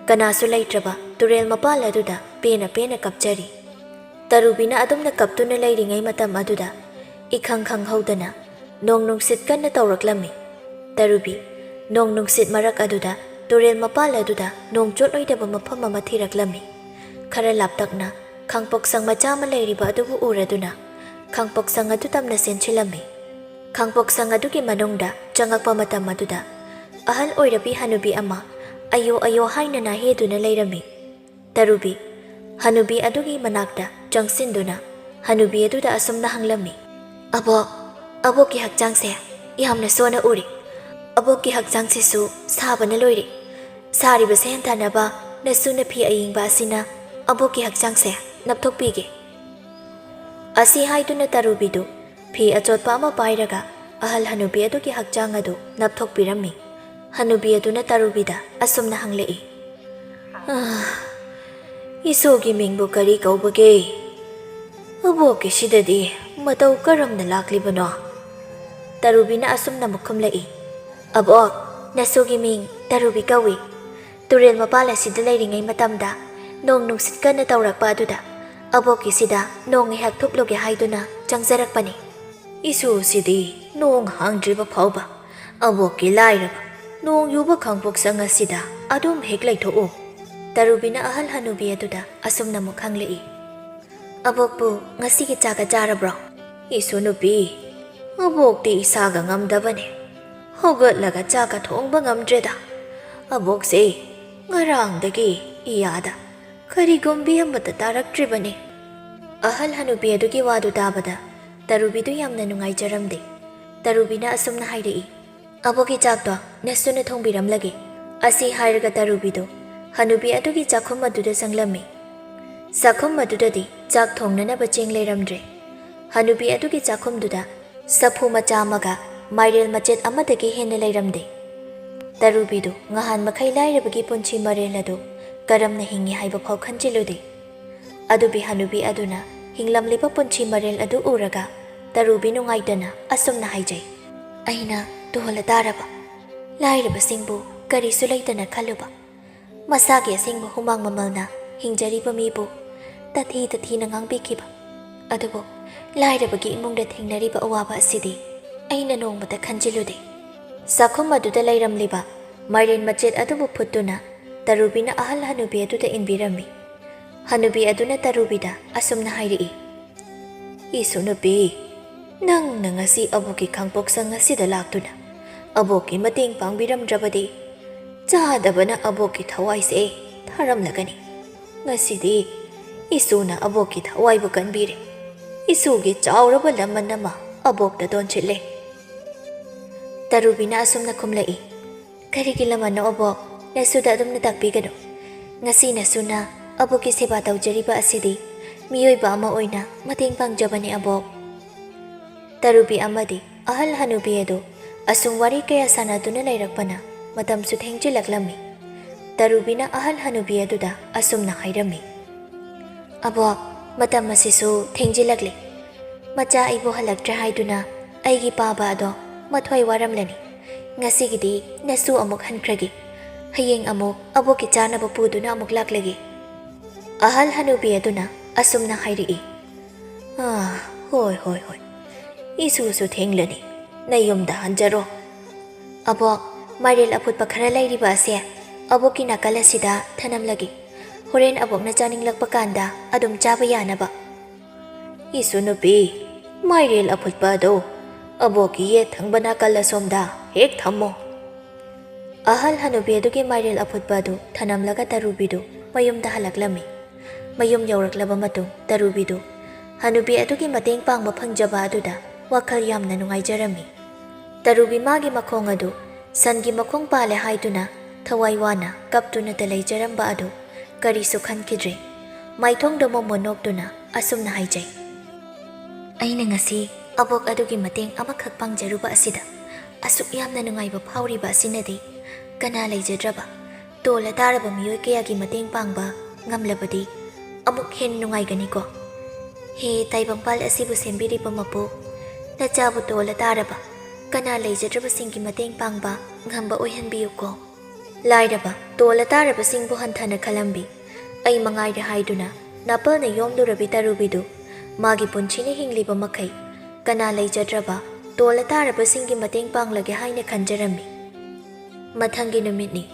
ꯀꯅꯥꯁꯨ ꯂꯩꯇ꯭ꯔꯕ ꯇꯨꯔꯦꯜ ꯃꯄꯥꯜ ꯑꯗꯨꯗ ꯄꯦꯟꯅ ꯄꯦꯟꯅ ꯀꯞꯆꯔꯤ꯫ ꯇꯔꯨꯕꯤꯅ ꯑꯗꯨꯝꯅ ꯀꯞꯇꯨꯅ ꯂꯩꯔꯤꯉꯩ ꯃꯇꯝ ꯑꯗꯨꯗ ꯏꯈꯪ ꯈꯪꯍꯧꯗꯅ ꯅꯣꯡ ꯅꯨꯡꯁꯤꯠ ꯀꯟꯅ ꯇꯧꯔꯛꯂꯝꯃꯤ꯫ ꯇꯔꯨꯕꯤ ꯅꯣꯡ ꯅꯨꯡꯁꯤꯠ ꯃꯔꯛ ꯑꯗꯨꯗ ꯇꯨꯔꯦꯜ ꯃꯄꯥꯜ ꯑꯗꯨꯗ ꯅꯣꯡ ꯆꯣꯠꯂꯣꯏꯗꯕ ꯃꯐꯝ ꯑꯃ ꯊꯤꯔꯛꯂꯝꯃꯤ꯫ ꯈꯔ ꯂꯥꯞꯇꯛꯅ ꯈꯥꯡꯄꯣꯛꯁꯪ ꯃꯆꯥ ꯑꯃ ꯂꯩꯔꯤꯕ ꯑꯗꯨꯕꯨ ꯎꯔꯗꯨꯅ ꯈꯥꯡꯄꯣꯛꯁꯪ ꯑꯗꯨ ꯇꯝꯅ ꯆꯦꯟꯁꯤꯜꯂꯝꯃꯤ꯫ ꯈꯥꯡꯄꯣꯛꯁꯪ ꯑꯗꯨꯒꯤ ꯃꯅꯨꯡꯗ ꯆꯪꯉꯛꯄ ꯃꯇꯝ ꯑꯗꯨꯗ ꯑꯍꯜ ꯑꯣꯏꯔꯕꯤ ꯍꯅꯨꯕꯤ ꯑꯃ ꯑꯌꯣ ꯑꯌꯣ ꯍꯥꯏꯅ ꯅꯥꯍꯦꯗꯨꯅ ꯂꯩꯔꯝꯃꯤ꯫ ꯇꯔꯨꯕꯤ ꯍꯅꯨꯕꯤ ꯑꯗꯨꯒꯤ ꯃꯅꯥꯛꯇ ꯆꯪꯁꯤꯟꯗꯨꯅ ꯍꯅꯨꯕꯤ ꯑꯗꯨꯗ ꯑꯁꯨꯝꯅ ꯍꯪꯂꯝꯃꯤ, "ꯑꯕꯣꯛ, ꯑꯕꯣꯛꯀꯤ ꯍꯛꯆꯥꯡꯁꯦ ꯌꯥꯝꯅ ꯁꯣꯟꯅ ꯎꯔꯦ꯫ ꯑꯕꯣꯛꯀꯤ ꯍꯛꯆꯥꯡꯁꯤꯁꯨ ꯁꯥꯕꯅ ꯂꯣꯏꯔꯦ꯫ ꯁꯥꯔꯤꯕꯁꯦ ꯍꯟꯊꯅꯕ ꯅꯁꯨꯅ ꯐꯤ ꯑꯌꯤꯡꯕ ꯑꯁꯤꯅ ꯑꯕꯣꯛꯀꯤ ꯍꯛꯆꯥꯡꯁꯦ ꯅꯞꯊꯣꯛꯄꯤꯒꯦ꯫" ꯑꯁꯤ ꯍꯥꯏꯗꯨꯅ ꯇꯔꯨꯕꯤꯗꯨ ꯐꯤ ꯑꯆꯣꯠꯄ ꯑꯃ ꯄꯥꯏꯔꯒ ꯑꯍꯜ ꯍꯅꯨꯕꯤ ꯑꯗꯨꯒꯤ ꯍꯛꯆꯥꯡ ꯑꯗꯨ ꯅꯞꯊꯣꯛꯄꯤꯔꯝꯃꯤ꯫ ꯍꯅꯨꯕꯤ ꯑꯗꯨꯅ ꯇꯔꯨꯕꯤꯗ ꯑꯁꯨꯝꯅ ꯍꯪꯂꯛꯏ, "ꯑꯥ, ꯏꯁꯨꯒꯤ ꯃꯤꯡꯕꯨ ꯀꯔꯤ ꯀꯧꯕꯒꯦ? ꯑꯕꯣꯛꯀꯤꯁꯤꯗꯗꯤ ꯃꯇꯧ ꯀꯔꯝꯅ ꯂꯥꯛꯂꯤꯕꯅꯣ?" ꯇꯔꯨꯕꯤꯅ ꯑꯁꯨꯝꯅ ꯑꯃꯨꯛ ꯈꯨꯝꯂꯛꯏ, "ꯑꯕꯣꯛ, ꯅꯁꯨꯒꯤ ꯃꯤꯡ ꯇꯔꯨꯕꯤ ꯀꯧꯏ꯫ ꯇꯨꯔꯦꯜ ꯃꯄꯥꯜ ꯑꯁꯤꯗ ꯂꯩꯔꯤꯉꯩ ꯃꯇꯝꯗ ꯅꯣꯡ ꯅꯨꯡꯁꯤꯠ ꯀꯟꯅ ꯇꯧꯔꯛꯄ ꯑꯗꯨꯗ ꯑꯕꯣꯛꯀꯤꯁꯤꯗ ꯅꯣꯡ ꯉꯥꯏꯍꯥꯛ ꯊꯨꯞꯂꯨꯒꯦ ꯍꯥꯏꯗꯨꯅ ꯆꯪꯖꯔꯛꯄꯅꯤ꯫" "ꯏꯁꯨꯁꯤꯗꯤ ꯅꯣꯡ ꯍꯥꯡꯗ꯭ꯔꯤꯕ ꯐꯥꯎꯕ ꯑꯕꯣꯛꯀꯤ ꯂꯥꯏꯔꯕ ꯅꯣꯡ ꯌꯨꯕ ꯈꯥꯡꯄꯣꯛꯁꯪ ꯑꯁꯤꯗ ꯑꯗꯨꯝ ꯍꯦꯛ ꯂꯩꯊꯣꯛꯎ?" ꯇꯔꯨꯕꯤꯅ ꯑꯍꯜ ꯍꯅꯨꯕꯤ ꯑꯗꯨꯗ ꯑꯁꯨꯝꯅ ꯑꯃꯨꯛ ꯍꯪꯂꯛꯏ, "ꯑꯕꯣꯛꯄꯨ ꯉꯁꯤꯒꯤ ꯆꯥꯛꯀ ꯆꯥꯔꯕ꯭ꯔꯣ?" "ꯏꯁꯨ ꯅꯨꯄꯤ, ꯑꯕꯣꯛꯇꯤ ꯏꯁꯥꯒ ꯉꯝꯗꯕꯅꯦ꯫ ꯍꯧꯒꯠꯂꯒ ꯆꯥꯛꯀ ꯊꯣꯡꯕ ꯉꯝꯗ꯭ꯔꯦꯗ꯫ ꯑꯕꯣꯛꯁꯦ ꯉꯔꯥꯡꯗꯒꯤ ꯏꯌꯥꯗ ꯀꯔꯤꯒꯨꯝꯕꯤ ꯑꯃꯠꯇ ꯇꯥꯔꯛꯇ꯭ꯔꯤꯕꯅꯤ꯫" ꯑꯍꯜ ꯍꯅꯨꯕꯤ ꯑꯗꯨꯒꯤ ꯋꯥꯗꯨ ꯇꯥꯕꯗ ꯇꯔꯨꯕꯤꯗꯨ ꯌꯥꯝꯅ ꯅꯨꯡꯉꯥꯏꯖꯔꯝꯗꯦ꯫ ꯇꯔꯨꯕꯤꯅ ꯑꯁꯨꯝꯅ ꯍꯥꯏꯔꯛꯏ, "ꯑꯕꯣꯛꯀꯤ ꯆꯥꯛꯇꯣ ꯅꯁꯨꯅ ꯊꯣꯡꯕꯤꯔꯝꯂꯒꯦ꯫" ꯑꯁꯤ ꯍꯥꯏꯔꯒ ꯇꯔꯨꯕꯤꯗꯨ ꯍꯅꯨꯕꯤ ꯑꯗꯨꯒꯤ ꯆꯥꯛꯈꯨꯝ ꯑꯗꯨꯗ ꯆꯪꯂꯝꯃꯤ꯫ ꯆꯥꯛꯈꯨꯝ ꯑꯗꯨꯗꯗꯤ ꯆꯥꯛ ꯊꯣꯡꯅꯅꯕ ꯆꯦꯡ ꯂꯩꯔꯝꯗ꯭ꯔꯦ꯫ ꯍꯅꯨꯕꯤ ꯑꯗꯨꯒꯤ ꯆꯥꯛꯈꯨꯝꯗꯨꯗ ꯆꯐꯨ ꯃꯆꯥ ꯑꯃꯒ ꯃꯥꯏꯔꯦꯜ ꯃꯆꯦꯠ ꯑꯃꯗꯒꯤ ꯍꯦꯟꯅ ꯂꯩꯔꯝꯗꯦ꯫ ꯇꯔꯨꯕꯤꯗꯨ ꯉꯍꯥꯟ ꯃꯈꯩ ꯂꯥꯏꯔꯕꯒꯤ ꯄꯨꯟꯁꯤ ꯃꯔꯦꯜ ꯑꯗꯨ ꯀꯔꯝꯅ ꯍꯤꯡꯉꯤ ꯍꯥꯏꯕ ꯐꯥꯎ ꯈꯟꯖꯤꯜꯂꯨꯗꯦ꯫ ꯑꯗꯨꯕꯨ ꯍꯅꯨꯕꯤ ꯑꯗꯨꯅ ꯍꯤꯡꯂꯝꯂꯤꯕ ꯄꯨꯟꯁꯤ ꯃꯔꯦꯜ ꯑꯗꯨ ꯎꯔꯒ ꯇꯔꯨꯕꯤ ꯅꯨꯡꯉꯥꯏꯇꯅ ꯑꯁꯨꯝꯅ ꯍꯥꯏꯖꯩ, "ꯑꯩꯅ ꯇꯣꯜꯂ ꯇꯥꯔꯕ ꯂꯥꯏꯔꯕꯁꯤꯡꯕꯨ ꯀꯔꯤꯁꯨ ꯂꯩꯇꯅ ꯈꯜꯂꯨꯕ, ꯃꯁꯥꯒꯤ ꯑꯁꯦꯡꯕ ꯍꯨꯃꯥꯡ ꯃꯃꯜꯅ ꯍꯤꯡꯖꯔꯤꯕ ꯃꯤꯕꯨ ꯇꯊꯤ ꯇꯊꯤꯅ ꯉꯥꯡꯕꯤꯈꯤꯕ꯫ ꯑꯗꯨꯕꯨ ꯂꯥꯏꯔꯕꯒꯤ ꯏꯃꯨꯡꯗ ꯊꯦꯡꯅꯔꯤꯕ ꯑꯋꯥꯕ ꯑꯁꯤꯗꯤ ꯑꯩꯅ ꯅꯣꯡꯃꯇ ꯈꯟꯖꯤꯜꯂꯨꯗꯦ꯫" ꯆꯥꯛꯈꯨꯝ ꯑꯗꯨꯗ ꯂꯩꯔꯝꯂꯤꯕ ꯃꯥꯏꯔꯦꯟ ꯃꯆꯦꯠ ꯑꯗꯨꯕꯨ ꯐꯨꯠꯇꯨꯅ ꯇꯔꯨꯕꯤꯅ ꯑꯍꯜ ꯍꯅꯨꯕꯤ ꯑꯗꯨꯗ ꯏꯟꯕꯤꯔꯝꯃꯤ꯫ ꯍꯅꯨꯕꯤ ꯑꯗꯨꯅ ꯇꯔꯨꯕꯤꯗ ꯑꯁꯨꯝꯅ ꯍꯥꯏꯔꯛꯏ, "ꯏꯁꯨ ꯅꯨꯄꯤ, ꯅꯪꯅ ꯉꯁꯤ ꯑꯕꯣꯛꯀꯤ ꯈꯥꯡꯄꯣꯛꯁꯪ ꯑꯁꯤꯗ ꯂꯥꯛꯇꯨꯅ ꯑꯕꯣꯛꯀꯤ ꯃꯇꯦꯡ ꯄꯥꯡꯕꯤꯔꯝꯗ꯭ꯔꯕꯗꯤ ꯆꯥꯗꯕꯅ ꯑꯕꯣꯛꯀꯤ ꯊꯋꯥꯏꯁꯦ ꯊꯥꯔꯝꯂꯒꯅꯤ꯫ ꯉꯁꯤꯗꯤ ꯏꯁꯨꯅ ꯑꯕꯣꯛꯀꯤ ꯊꯋꯥꯏꯕꯨ ꯀꯟꯕꯤꯔꯦ꯫ ꯏꯁꯨꯒꯤ ꯆꯥꯎꯔꯕ ꯂꯃꯟ ꯑꯃ ꯑꯕꯣꯛꯇ ꯗꯣꯟꯁꯤꯜꯂꯦ꯫" ꯇꯔꯨꯕꯤꯅ ꯑꯁꯨꯝꯅ ꯈꯨꯝꯂꯛꯏ, "ꯀꯔꯤꯒꯤ ꯂꯃꯟꯅꯣ ꯑꯕꯣꯛ? ꯅꯁꯨꯗ ꯑꯗꯨꯝꯅ ꯇꯥꯛꯄꯤꯒꯅꯨ꯫ ꯉꯁꯤ ꯅꯁꯨꯅ ꯑꯕꯣꯛꯀꯤ ꯁꯦꯕꯥ ꯇꯧꯖꯔꯤꯕ ꯑꯁꯤꯗꯤ ꯃꯤꯑꯣꯏꯕ ꯑꯃ ꯑꯣꯏꯅ ꯃꯇꯦꯡ ꯄꯥꯡꯖꯕꯅꯤ ꯑꯕꯣꯛ꯫" ꯇꯔꯨꯕꯤ ꯑꯃꯗꯤ ꯑꯍꯜ ꯍꯅꯨꯕꯤ ꯑꯗꯨ ꯑꯁꯨꯝ ꯋꯥꯔꯤ ꯀꯌꯥ ꯁꯥꯟꯅꯗꯨꯅ ꯂꯩꯔꯛꯄꯅ ꯃꯇꯝꯁꯨ ꯊꯦꯡꯖꯤꯜꯂꯛꯂꯝꯃꯤ꯫ ꯇꯔꯨꯕꯤꯅ ꯑꯍꯜ ꯍꯅꯨꯕꯤ ꯑꯗꯨꯗ ꯑꯁꯨꯝꯅ ꯍꯥꯏꯔꯝꯃꯤ, "ꯑꯕꯣꯛ, ꯃꯇꯝ ꯑꯁꯤꯁꯨ ꯊꯦꯡꯖꯤꯜꯂꯛꯂꯦ꯫ ꯃꯆꯥ ꯑꯩꯕꯨ ꯍꯜꯂꯛꯇ꯭ꯔꯦ ꯍꯥꯏꯗꯨꯅ ꯑꯩꯒꯤ ꯄꯥꯕ ꯑꯗꯣ ꯃꯊ꯭ꯋꯥꯏ ꯋꯥꯔꯝꯂꯅꯤ꯫ ꯉꯁꯤꯒꯤꯗꯤ ꯅꯁꯨ ꯑꯃꯨꯛ ꯍꯟꯈ꯭ꯔꯒꯦ꯫ ꯍꯌꯦꯡ ꯑꯃꯨꯛ ꯑꯕꯣꯛꯀꯤ ꯆꯥꯅꯕ ꯄꯨꯗꯨꯅ ꯑꯃꯨꯛ ꯂꯥꯛꯂꯒꯦ꯫" ꯑꯍꯜ ꯍꯅꯨꯕꯤ ꯑꯗꯨꯅ ꯑꯁꯨꯝꯅ ꯍꯥꯏꯔꯛꯏ, "ꯑꯥ, ꯍꯣꯏ, ꯍꯣꯏ, ꯍꯣꯏ꯫ ꯏꯁꯨꯁꯨ ꯊꯦꯡꯂꯅꯤ꯫ ꯅꯌꯨꯝꯗ ꯍꯟꯖꯔꯣ꯫" "ꯑꯕꯣꯛ, ꯃꯥꯏꯔꯦꯜ ꯑꯐꯨꯠꯄ ꯈꯔ ꯂꯩꯔꯤꯕ ꯑꯁꯦ ꯑꯕꯣꯛꯀꯤ ꯅꯥꯀꯜ ꯑꯁꯤꯗ ꯊꯅꯝꯂꯒꯦ꯫ ꯍꯣꯔꯦꯟ ꯑꯕꯣꯛꯅ ꯆꯥꯅꯤꯡꯂꯛꯄ ꯀꯥꯟꯗ ꯑꯗꯨꯝ ꯆꯥꯕ ꯌꯥꯅꯕ꯫" "ꯏꯁꯨ ꯅꯨꯄꯤ, ꯃꯥꯏꯔꯦꯜ ꯑꯐꯨꯠꯄ ꯑꯗꯣ ꯑꯕꯣꯛꯀꯤ ꯌꯦꯠ ꯊꯪꯕ ꯅꯥꯀꯜ ꯑꯁꯣꯝꯗ ꯍꯦꯛ ꯊꯝꯃꯣ꯫" ꯑꯍꯜ ꯍꯅꯨꯕꯤ ꯑꯗꯨꯒꯤ ꯃꯥꯏꯔꯦꯜ ꯑꯐꯨꯠꯄ ꯑꯗꯨ ꯊꯅꯝꯂꯒ ꯇꯔꯨꯕꯤꯗꯨ ꯃꯌꯨꯝꯗ ꯍꯜꯂꯛꯂꯝꯃꯤ꯫ ꯃꯌꯨꯝ ꯌꯧꯔꯛꯂꯕ ꯃꯇꯨꯡ ꯇꯔꯨꯕꯤꯗꯨ ꯍꯅꯨꯕꯤ ꯑꯗꯨꯒꯤ ꯃꯇꯦꯡ ꯄꯥꯡꯕ ꯐꯪꯖꯕ ꯑꯗꯨꯗ ꯋꯥꯈꯜ ꯌꯥꯝꯅ ꯅꯨꯡꯉꯥꯏꯖꯔꯝꯃꯤ꯫ ꯇꯔꯨꯕꯤ ꯃꯥꯒꯤ ꯃꯈꯣꯡ ꯑꯗꯨ ꯁꯟꯒꯤ ꯃꯈꯣꯡ ꯄꯥꯜꯂꯦ ꯍꯥꯏꯗꯨꯅ ꯊꯋꯥꯏ ꯋꯥꯅ ꯀꯞꯇꯨꯅꯇ ꯂꯩꯖꯔꯝꯕ ꯑꯗꯨ ꯀꯔꯤꯁꯨ ꯈꯟꯈꯤꯗ꯭ꯔꯦ꯫ ꯃꯥꯏꯊꯣꯡꯗ ꯃꯣꯃꯣꯟ ꯅꯣꯛꯇꯨꯅ ꯑꯁꯨꯝꯅ ꯍꯥꯏꯖꯩ, "ꯑꯩꯅ ꯉꯁꯤ ꯑꯕꯣꯛ ꯑꯗꯨꯒꯤ ꯃꯇꯦꯡ ꯑꯃꯈꯛ ꯄꯥꯡꯖꯔꯨꯕ ꯑꯁꯤꯗ ꯑꯁꯨꯛ ꯌꯥꯝꯅ ꯅꯨꯡꯉꯥꯏꯕ ꯐꯥꯎꯔꯤꯕ ꯑꯁꯤꯅꯗꯤ ꯀꯅꯥ ꯂꯩꯖꯗ꯭ꯔꯕ, ꯇꯣꯜꯂ ꯇꯥꯔꯕ ꯃꯤꯑꯣꯏ ꯀꯌꯥꯒꯤ ꯃꯇꯦꯡ ꯄꯥꯡꯕ ꯉꯝꯂꯕꯗꯤ ꯑꯃꯨꯛ ꯍꯦꯟꯅ ꯅꯨꯡꯉꯥꯏꯒꯅꯤꯀꯣ꯫ ꯍꯦ ꯇꯥꯏꯕꯪꯄꯥꯜ ꯑꯁꯤꯕꯨ ꯁꯦꯝꯕꯤꯔꯤꯕ ꯃꯄꯨ, ꯅꯆꯥꯕꯨ ꯇꯣꯜꯂ ꯇꯥꯔꯕ ꯀꯅꯥ ꯂꯩꯖꯗ꯭ꯔꯕꯁꯤꯡꯒꯤ ꯃꯇꯦꯡ ꯄꯥꯡꯕ ꯉꯝꯕ ꯑꯣꯏꯍꯟꯕꯤꯌꯨꯀꯣ꯫" ꯂꯥꯏꯔꯕ, ꯇꯣꯜꯂ ꯇꯥꯔꯕꯁꯤꯡꯕꯨ ꯍꯟꯊꯅ ꯈꯜꯂꯝꯕꯤ, ꯑꯩ ꯃꯉꯥꯏꯔꯦ ꯍꯥꯏꯗꯨꯅ ꯅꯥꯄꯜꯅ ꯌꯣꯝꯂꯨꯔꯕꯤ ꯇꯔꯨꯕꯤꯗꯨ ꯃꯥꯒꯤ ꯄꯨꯟꯁꯤꯅ ꯍꯤꯡꯂꯤꯕ ꯃꯈꯩ ꯀꯅꯥ ꯂꯩꯖꯗ꯭ꯔꯕ, ꯇꯣꯜꯂ ꯇꯥꯔꯕꯁꯤꯡꯒꯤ ꯃꯇꯦꯡ ꯄꯥꯡꯂꯒꯦ ꯍꯥꯏꯅ ꯈꯟꯖꯔꯝꯃꯤ꯫ ꯃꯊꯪꯒꯤ ꯅꯨꯃꯤꯠꯅꯤ꯫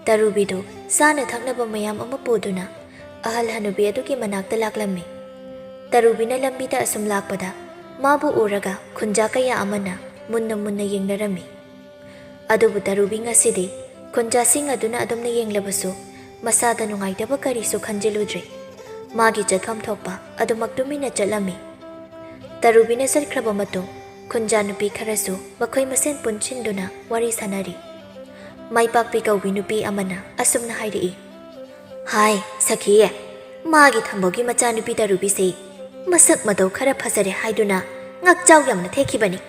ꯇꯔꯨꯕꯤꯗꯨ ꯆꯥꯅ ꯊꯛꯅꯕ ꯃꯌꯥꯝ ꯑꯃ ꯄꯨꯗꯨꯅ ꯑꯍꯜ ꯍꯅꯨꯕꯤ ꯑꯗꯨꯒꯤ ꯃꯅꯥꯛꯇ ꯂꯥꯛꯂꯝꯃꯤ꯫ ꯇꯔꯨꯕꯤꯅ ꯂꯝꯕꯤꯗ ꯑꯁꯨꯝ ꯂꯥꯛꯄꯗ ꯃꯥꯕꯨ ꯎꯔꯒ ꯈꯨꯟꯖꯥ ꯀꯌꯥ ꯑꯃꯅ ꯃꯨꯟꯅ ꯃꯨꯟꯅ ꯌꯦꯡꯅꯔꯝꯃꯤ꯫ ꯑꯗꯨꯕꯨ ꯇꯔꯨꯕꯤ ꯉꯁꯤꯗꯤ ꯈꯨꯟꯖꯥꯁꯤꯡ ꯑꯗꯨꯅ ꯑꯗꯨꯝꯅ ꯌꯦꯡꯂꯕꯁꯨ ꯃꯁꯥꯗ ꯅꯨꯡꯉꯥꯏꯇꯕ ꯀꯔꯤꯁꯨ ꯈꯟꯖꯤꯜꯂꯨꯗ꯭ꯔꯦ꯫ ꯃꯥꯒꯤ ꯆꯠꯐꯝ ꯊꯣꯛꯄ ꯑꯗꯨꯃꯛ ꯇꯨꯃꯤꯟꯅ ꯆꯠꯂꯝꯃꯤ꯫ ꯇꯔꯨꯕꯤꯅ ꯆꯠꯈ꯭ꯔꯕ ꯃꯇꯨꯡ ꯈꯨꯟꯖꯥ ꯅꯨꯄꯤ ꯈꯔꯁꯨ ꯃꯈꯣꯏ ꯃꯁꯦꯟ ꯄꯨꯟꯁꯤꯟꯗꯨꯅ ꯋꯥꯔꯤ ꯁꯥꯅꯔꯤ꯫ ꯃꯥꯏꯄꯥꯛꯄꯤ ꯀꯧꯕꯤ ꯅꯨꯄꯤ ꯑꯃꯅ ꯑꯁꯨꯝꯅ ꯍꯥꯏꯔꯛꯏ, "ꯍꯥꯏ, ꯁꯈꯤ, ꯃꯥꯒꯤ ꯊꯝꯕꯧꯒꯤ ꯃꯆꯥꯅꯨꯄꯤ ꯇꯔꯨꯕꯤꯁꯤ ꯃꯁꯛ ꯃꯇꯧ ꯈꯔ ꯐꯖꯔꯦ ꯍꯥꯏꯗꯨꯅ ꯉꯥꯛꯆꯥꯎ ꯌꯥꯝꯅ ꯊꯦꯛꯈꯤꯕꯅꯤ꯫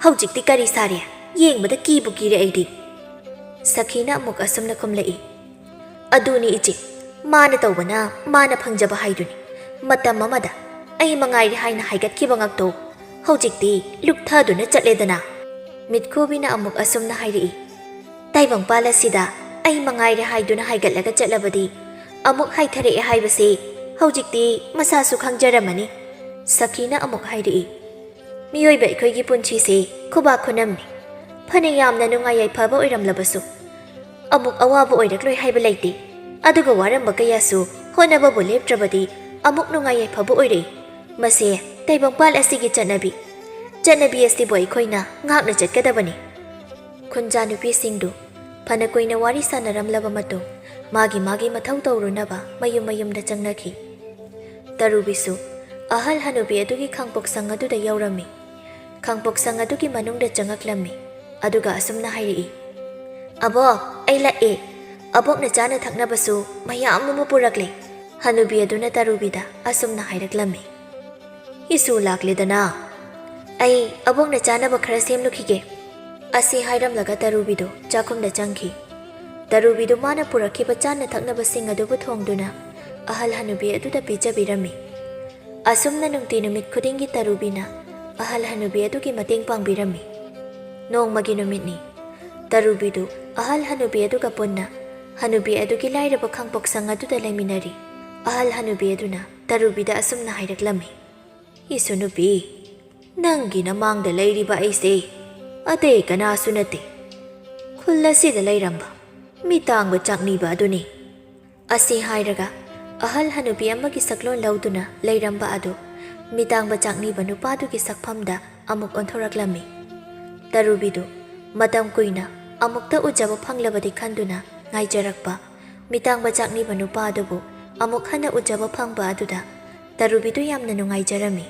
ꯍꯧꯖꯤꯛꯇꯤ ꯀꯔꯤ ꯁꯥꯔꯦ? ꯌꯦꯡꯕꯗ ꯀꯤꯕꯨ ꯀꯤꯔꯦ ꯑꯩꯗꯤ꯫ ꯁꯈꯤꯅ ꯑꯃꯨꯛ ꯑꯁꯨꯝꯅ ꯈꯨꯝꯂꯛꯏ, "ꯑꯗꯨꯅꯤ ꯏꯆꯦ, ꯃꯥꯅ ꯇꯧꯕꯅ ꯃꯥꯅ ꯐꯪꯖꯕ ꯍꯥꯏꯗꯨꯅꯤ꯫ ꯃꯇꯝ ꯑꯃꯗ ꯑꯩ ꯃꯉꯥꯏꯔꯦ ꯍꯥꯏꯅ ꯍꯥꯏꯒꯠꯈꯤꯕ ꯉꯛꯇꯣ ꯍꯧꯖꯤꯛꯇꯤ ꯂꯨꯞꯊꯗꯨꯅ ꯆꯠꯂꯦꯗꯅ꯫" ꯃꯤꯠꯈꯨꯕꯤꯅ ꯑꯃꯨꯛ ꯑꯁꯨꯝꯅ ꯍꯥꯏꯔꯛꯏ, "ꯇꯥꯏꯕꯪꯄꯥꯜ ꯑꯁꯤꯗ ꯑꯩ ꯃꯉꯥꯏꯔꯦ ꯍꯥꯏꯗꯨꯅ ꯍꯥꯏꯒꯠꯂꯒ ꯆꯠꯂꯕꯗꯤ ꯑꯃꯨꯛ ꯍꯥꯏꯊꯔꯛꯑꯦ ꯍꯥꯏꯕꯁꯤ ꯍꯧꯖꯤꯛꯇꯤ ꯃꯁꯥꯁꯨ ꯈꯪꯖꯔꯝꯃꯅꯤ꯫" ꯁꯈꯤꯅ ꯑꯃꯨꯛ ꯍꯥꯏꯔꯛꯏ, "ꯃꯤꯑꯣꯏꯕ ꯑꯩꯈꯣꯏꯒꯤ ꯄꯨꯟꯁꯤꯁꯦ ꯈꯨꯕꯥꯛ ꯈꯨꯅꯝꯅꯤ꯫ ꯐꯅ ꯌꯥꯝꯅ ꯅꯨꯡꯉꯥꯏ ꯌꯥꯏꯐꯕ ꯑꯣꯏꯔꯝꯂꯕꯁꯨ ꯑꯃꯨꯛ ꯑꯋꯥꯕ ꯑꯣꯏꯔꯛꯂꯣꯏ ꯍꯥꯏꯕ ꯂꯩꯇꯦ꯫ ꯑꯗꯨꯒ ꯋꯥꯔꯝꯕ ꯀꯌꯥꯁꯨ ꯍꯣꯠꯅꯕꯕꯨ ꯂꯦꯞꯇ꯭ꯔꯕꯗꯤ ꯑꯃꯨꯛ ꯅꯨꯡꯉꯥꯏ ꯌꯥꯏꯐꯕ ꯑꯣꯏꯔꯛꯏ꯫ ꯃꯁꯦ ꯇꯥꯏꯕꯪꯄꯥꯜ ꯑꯁꯤꯒꯤ ꯆꯠꯅꯕꯤ꯫ ꯆꯠꯅꯕꯤ ꯑꯁꯤꯕꯨ ꯑꯩꯈꯣꯏꯅ ꯉꯥꯛꯅ ꯆꯠꯀꯗꯕꯅꯤ꯫" ꯈꯨꯟꯖꯥ ꯅꯨꯄꯤꯁꯤꯡꯗꯨ ꯐꯅ ꯀꯨꯏꯅ ꯋꯥꯔꯤ ꯁꯥꯟꯅꯔꯝꯂꯕ ꯃꯇꯨꯡ, ꯃꯥꯒꯤ ꯃꯥꯒꯤ ꯃꯊꯧ ꯇꯧꯔꯨꯅꯕ ꯃꯌꯨꯝ ꯃꯌꯨꯝꯗ ꯆꯪꯅꯈꯤ꯫ ꯇꯔꯨꯕꯤꯁꯨ ꯑꯍꯜ ꯍꯅꯨꯕꯤ ꯑꯗꯨꯒꯤ ꯈꯥꯡꯄꯣꯛꯁꯪ ꯑꯗꯨꯗ ꯌꯧꯔꯝꯃꯤ꯫ ꯈꯥꯡꯄꯣꯛꯁꯪ ꯑꯗꯨꯒꯤ ꯃꯅꯨꯡꯗ ꯆꯪꯉꯛꯂꯝꯃꯤ꯫ ꯑꯗꯨꯒ ꯑꯁꯨꯝꯅ ꯍꯥꯏꯔꯛꯏ, "ꯑꯕꯣꯛ, ꯑꯩ ꯂꯥꯛꯑꯦ꯫ ꯑꯕꯣꯛꯅ ꯆꯥꯅ ꯊꯛꯅꯕꯁꯨ ꯃꯌꯥꯝ ꯑꯃ ꯄꯨꯔꯛꯂꯦ꯫" ꯍꯅꯨꯕꯤ ꯑꯗꯨꯅ ꯇꯔꯨꯕꯤꯗ ꯑꯁꯨꯝꯅ ꯍꯥꯏꯔꯛꯂꯝꯃꯤ, "ꯏꯁꯨ ꯂꯥꯛꯂꯦꯗꯅ꯫ ꯑꯩ ꯑꯕꯣꯛꯅ ꯆꯥꯅꯕ ꯈꯔ ꯁꯦꯝꯂꯨꯈꯤꯒꯦ꯫" ꯑꯁꯤ ꯍꯥꯏꯔꯝꯂꯒ ꯇꯔꯨꯕꯤꯗꯨ ꯆꯥꯛꯈꯨꯝꯗ ꯆꯪꯈꯤ꯫ ꯇꯔꯨꯕꯤꯗꯨ ꯃꯥꯅ ꯄꯨꯔꯛꯈꯤꯕ ꯆꯥꯅ ꯊꯛꯅꯕꯁꯤꯡ ꯑꯗꯨꯕꯨ ꯊꯣꯡꯗꯨꯅ ꯑꯍꯜ ꯍꯅꯨꯕꯤ ꯑꯗꯨꯗ ꯄꯤꯖꯕꯤꯔꯝꯃꯤ꯫ ꯑꯁꯨꯝꯅ ꯅꯨꯡꯇꯤ ꯅꯨꯃꯤꯠ ꯈꯨꯗꯤꯡꯒꯤ ꯇꯔꯨꯕꯤꯅ ꯑꯍꯜ ꯍꯅꯨꯕꯤ ꯑꯗꯨꯒꯤ ꯃꯇꯦꯡ ꯄꯥꯡꯕꯤꯔꯝꯃꯤ꯫ ꯅꯣꯡꯃꯒꯤ ꯅꯨꯃꯤꯠꯅꯤ꯫ ꯇꯔꯨꯕꯤꯗꯨ ꯑꯍꯜ ꯍꯅꯨꯕꯤ ꯑꯗꯨꯒ ꯄꯨꯟꯅ ꯍꯅꯨꯕꯤ ꯑꯗꯨꯒꯤ ꯂꯥꯏꯔꯕ ꯈꯥꯡꯄꯣꯛꯁꯪ ꯑꯗꯨꯗ ꯂꯩꯃꯤꯟꯅꯔꯤ꯫ ꯑꯍꯜ ꯍꯅꯨꯕꯤ ꯑꯗꯨꯅ ꯇꯔꯨꯕꯤꯗ ꯑꯁꯨꯝꯅ ꯍꯥꯏꯔꯛꯂꯝꯃꯤ, "ꯏꯁꯨ ꯅꯨꯄꯤ, ꯅꯪꯒꯤ ꯅꯃꯥꯡꯗ ꯂꯩꯔꯤꯕ ꯑꯩꯁꯦ ꯑꯇꯩ ꯀꯅꯥꯁꯨ ꯅꯠꯇꯦ꯫ ꯈꯨꯜ ꯑꯁꯤꯗ ꯂꯩꯔꯝꯕ ꯃꯤꯇꯥꯡꯕ ꯆꯥꯛꯅꯤꯕ ꯑꯗꯨꯅꯤ꯫" ꯑꯁꯤ ꯍꯥꯏꯔꯒ ꯑꯍꯜ ꯍꯅꯨꯕꯤ ꯑꯃꯒꯤ ꯁꯛꯂꯣꯟ ꯂꯧꯗꯨꯅ ꯂꯩꯔꯝꯕ ꯑꯗꯨ ꯃꯤꯇꯥꯡꯕ ꯆꯥꯛꯅꯤꯕ ꯅꯨꯄꯥꯗꯨꯒꯤ ꯁꯛꯐꯝꯗ ꯑꯃꯨꯛ ꯑꯣꯟꯊꯣꯔꯛꯂꯝꯃꯤ꯫ ꯇꯔꯨꯕꯤꯗꯨ ꯃꯇꯝ ꯀꯨꯏꯅ ꯑꯃꯨꯛꯇ ꯎꯖꯕ ꯐꯪꯂꯕꯗꯤ ꯈꯟꯗꯨꯅ ꯉꯥꯏꯖꯔꯛꯄ ꯃꯤꯇꯥꯡꯕ ꯆꯥꯛꯅꯤꯕ ꯅꯨꯄꯥ ꯑꯗꯨꯕꯨ ꯑꯃꯨꯛ ꯍꯟꯅ ꯎꯖꯕ ꯐꯪꯕ ꯑꯗꯨꯗ ꯇꯔꯨꯕꯤꯗꯨ ꯌꯥꯝꯅ ꯅꯨꯡꯉꯥꯏꯖꯔꯝꯃꯤ꯫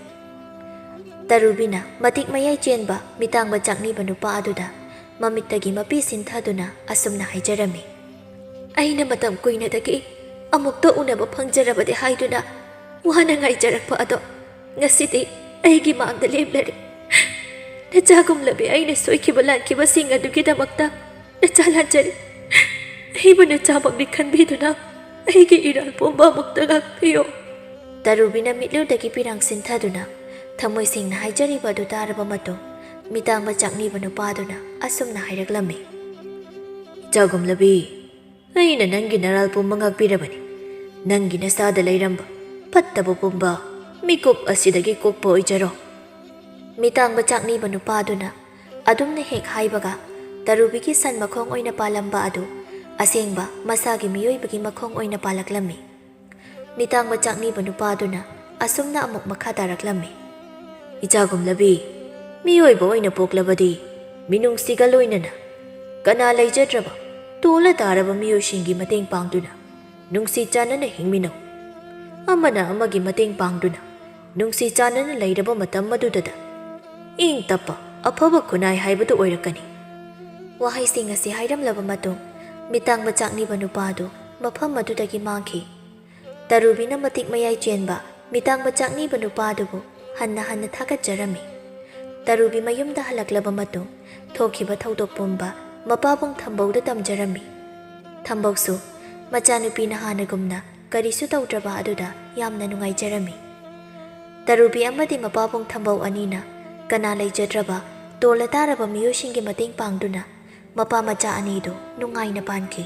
ꯇꯔꯨꯕꯤꯅ ꯃꯇꯤꯛ ꯃꯌꯥꯏ ꯆꯦꯟꯕ ꯃꯤꯇꯥꯡꯕ ꯆꯥꯛꯅꯤꯕ ꯅꯨꯄꯥ ꯑꯗꯨꯗ ꯃꯃꯤꯠꯇꯒꯤ ꯃꯄꯤ ꯁꯤꯟꯊꯗꯨꯅ ꯑꯁꯨꯝꯅ ꯍꯥꯏꯖꯔꯝꯃꯤ, "ꯑꯩꯅ ꯃꯇꯝ ꯀꯨꯏꯅꯗꯒꯤ ꯑꯃꯨꯛꯇ ꯎꯅꯕ ꯐꯪꯖꯔꯕꯗꯤ ꯍꯥꯏꯗꯨꯅ ꯋꯥꯅ ꯉꯥꯏꯖꯔꯛꯄ ꯑꯗꯣ ꯉꯁꯤꯗꯤ ꯑꯩꯒꯤ ꯃꯥꯡꯗ ꯂꯦꯝꯂꯔꯦ꯫ ꯅꯆꯥꯒꯨꯝꯂꯕꯤ ꯑꯩꯅ ꯁꯣꯏꯈꯤꯕ ꯂꯥꯟꯈꯤꯕꯁꯤꯡ ꯑꯗꯨꯒꯤꯗꯃꯛꯇ ꯅꯆꯥ ꯂꯥꯟꯖꯔꯤ꯫ ꯑꯩꯕꯨ ꯅꯆꯥꯃꯛꯅꯤ ꯈꯟꯕꯤꯗꯨꯅ ꯑꯩꯒꯤ ꯏꯔꯥꯜ ꯄꯨꯝꯕ ꯑꯃꯨꯛꯇ ꯉꯥꯛꯄꯤꯌꯨ꯫" ꯇꯔꯨꯕꯤꯅ ꯃꯤꯠꯂꯨꯗꯒꯤ ꯄꯤꯔꯥꯡ ꯁꯤꯟꯊꯗꯨꯅ ꯊꯃꯣꯏ ꯁꯦꯡꯅ ꯍꯥꯏꯖꯔꯤꯕ ꯑꯗꯨ ꯇꯥꯔꯕ ꯃꯇꯨꯡ, ꯃꯤꯇꯥꯡꯕ ꯆꯥꯛꯅꯤꯕ ꯅꯨꯄꯥꯗꯨꯅ ꯑꯁꯨꯝꯅ ꯍꯥꯏꯔꯛꯂꯝꯃꯤ, "ꯏꯆꯥꯒꯨꯝꯂꯕꯤ, ꯑꯩꯅ ꯅꯪꯒꯤ ꯅꯔꯥꯜ ꯄꯨꯝꯕ ꯉꯥꯛꯄꯤꯔꯕꯅꯤ꯫ ꯅꯪꯒꯤ ꯅꯁꯥꯗ ꯂꯩꯔꯝꯕ ꯐꯠꯇꯕ ꯄꯨꯝꯕ ꯃꯤꯀꯨꯞ ꯑꯁꯤꯗꯒꯤ ꯀꯣꯛꯄ ꯑꯣꯏꯖꯔꯣ꯫" ꯃꯤꯇꯥꯡꯕ ꯆꯥꯛꯅꯤꯕ ꯅꯨꯄꯥꯗꯨꯅ ꯑꯗꯨꯝꯅ ꯍꯦꯛ ꯍꯥꯏꯕꯒ, ꯇꯔꯨꯕꯤꯒꯤ ꯁꯟ ꯃꯈꯣꯡ ꯑꯣꯏꯅ ꯄꯥꯜꯂꯝꯕ ꯑꯗꯨ ꯑꯁꯦꯡꯕ ꯃꯁꯥꯒꯤ ꯃꯤꯑꯣꯏꯕꯒꯤ ꯃꯈꯣꯡ ꯑꯣꯏꯅ ꯄꯥꯜꯂꯛꯂꯝꯃꯤ꯫ ꯃꯤꯇꯥꯡꯕ ꯆꯥꯛꯅꯤꯕ ꯅꯨꯄꯥꯗꯨꯅ ꯑꯁꯨꯝꯅ ꯑꯃꯨꯛ ꯃꯈꯥ ꯇꯥꯔꯛꯂꯝꯃꯤ, "ꯏꯆꯥꯒꯨꯝꯂꯕꯤ, ꯃꯤꯑꯣꯏꯕ ꯑꯣꯏꯅ ꯄꯣꯛꯂꯕꯗꯤ ꯃꯤꯅꯨꯡꯁꯤꯒ ꯂꯣꯏꯅꯅ ꯀꯅꯥ ꯂꯩꯖꯗ꯭ꯔꯕ, ꯇꯣꯜꯂ ꯇꯥꯔꯕ ꯃꯤꯑꯣꯏꯁꯤꯡꯒꯤ ꯃꯇꯦꯡ ꯄꯥꯡꯗꯨꯅ ꯅꯨꯡꯁꯤ ꯆꯥꯟꯅꯅ ꯍꯤꯡꯃꯤꯟꯅꯧ꯫ ꯑꯃꯅ ꯑꯃꯒꯤ ꯃꯇꯦꯡ ꯄꯥꯡꯗꯨꯅ ꯅꯨꯡꯁꯤ ꯆꯥꯟꯅꯅ ꯂꯩꯔꯕ ꯃꯇꯝ ꯑꯗꯨꯗꯗ ꯏꯪ ꯇꯞꯄ ꯑꯐꯕ ꯈꯨꯟꯅꯥꯏ ꯍꯥꯏꯕꯗꯨ ꯑꯣꯏꯔꯛꯀꯅꯤ꯫" ꯋꯥꯍꯩꯁꯤꯡ ꯑꯁꯤ ꯍꯥꯏꯔꯝꯂꯕ ꯃꯇꯨꯡ, ꯃꯤꯇꯥꯡꯕ ꯆꯥꯛꯅꯤꯕ ꯅꯨꯄꯥ ꯑꯗꯨ ꯃꯐꯝ ꯑꯗꯨꯗꯒꯤ ꯃꯥꯡꯈꯤ꯫ ꯇꯔꯨꯕꯤꯅ ꯃꯇꯤꯛ ꯃꯌꯥꯏ ꯆꯦꯟꯕ ꯃꯤꯇꯥꯡꯕ ꯆꯥꯛꯅꯤꯕ ꯅꯨꯄꯥ ꯑꯗꯨꯕꯨ ꯍꯟꯅ ꯍꯟꯅ ꯊꯥꯒꯠꯆꯔꯝꯃꯤ꯫ ꯇꯔꯨꯕꯤ ꯃꯌꯨꯝꯗ ꯍꯜꯂꯛꯂꯕ ꯃꯇꯨꯡ, ꯊꯣꯛꯈꯤꯕ ꯊꯧꯗꯣꯛ ꯄꯨꯝꯕ ꯃꯄꯥꯕꯨꯡ ꯊꯝꯕꯧꯗ ꯇꯝꯖꯔꯝꯃꯤ꯫ ꯊꯝꯕꯧꯁꯨ ꯃꯆꯥꯅꯨꯄꯤꯅ ꯍꯥꯟꯅꯒꯨꯝꯅ ꯀꯔꯤꯁꯨ ꯇꯧꯗ꯭ꯔꯕ ꯑꯗꯨꯗ ꯌꯥꯝꯅ ꯅꯨꯡꯉꯥꯏꯖꯔꯝꯃꯤ꯫ ꯇꯔꯨꯕꯤ ꯑꯃꯗꯤ ꯃꯄꯥꯕꯨꯡ ꯊꯝꯕꯧ ꯑꯅꯤꯅ ꯀꯅꯥ ꯂꯩꯖꯗ꯭ꯔꯕ, ꯇꯣꯜꯂ ꯇꯥꯔꯕ ꯃꯤꯑꯣꯏꯁꯤꯡꯒꯤ ꯃꯇꯦꯡ ꯄꯥꯡꯗꯨꯅ ꯃꯄꯥ ꯃꯆꯥ ꯑꯅꯤꯗꯨ ꯅꯨꯡꯉꯥꯏꯅ ꯄꯥꯟꯈꯤ꯫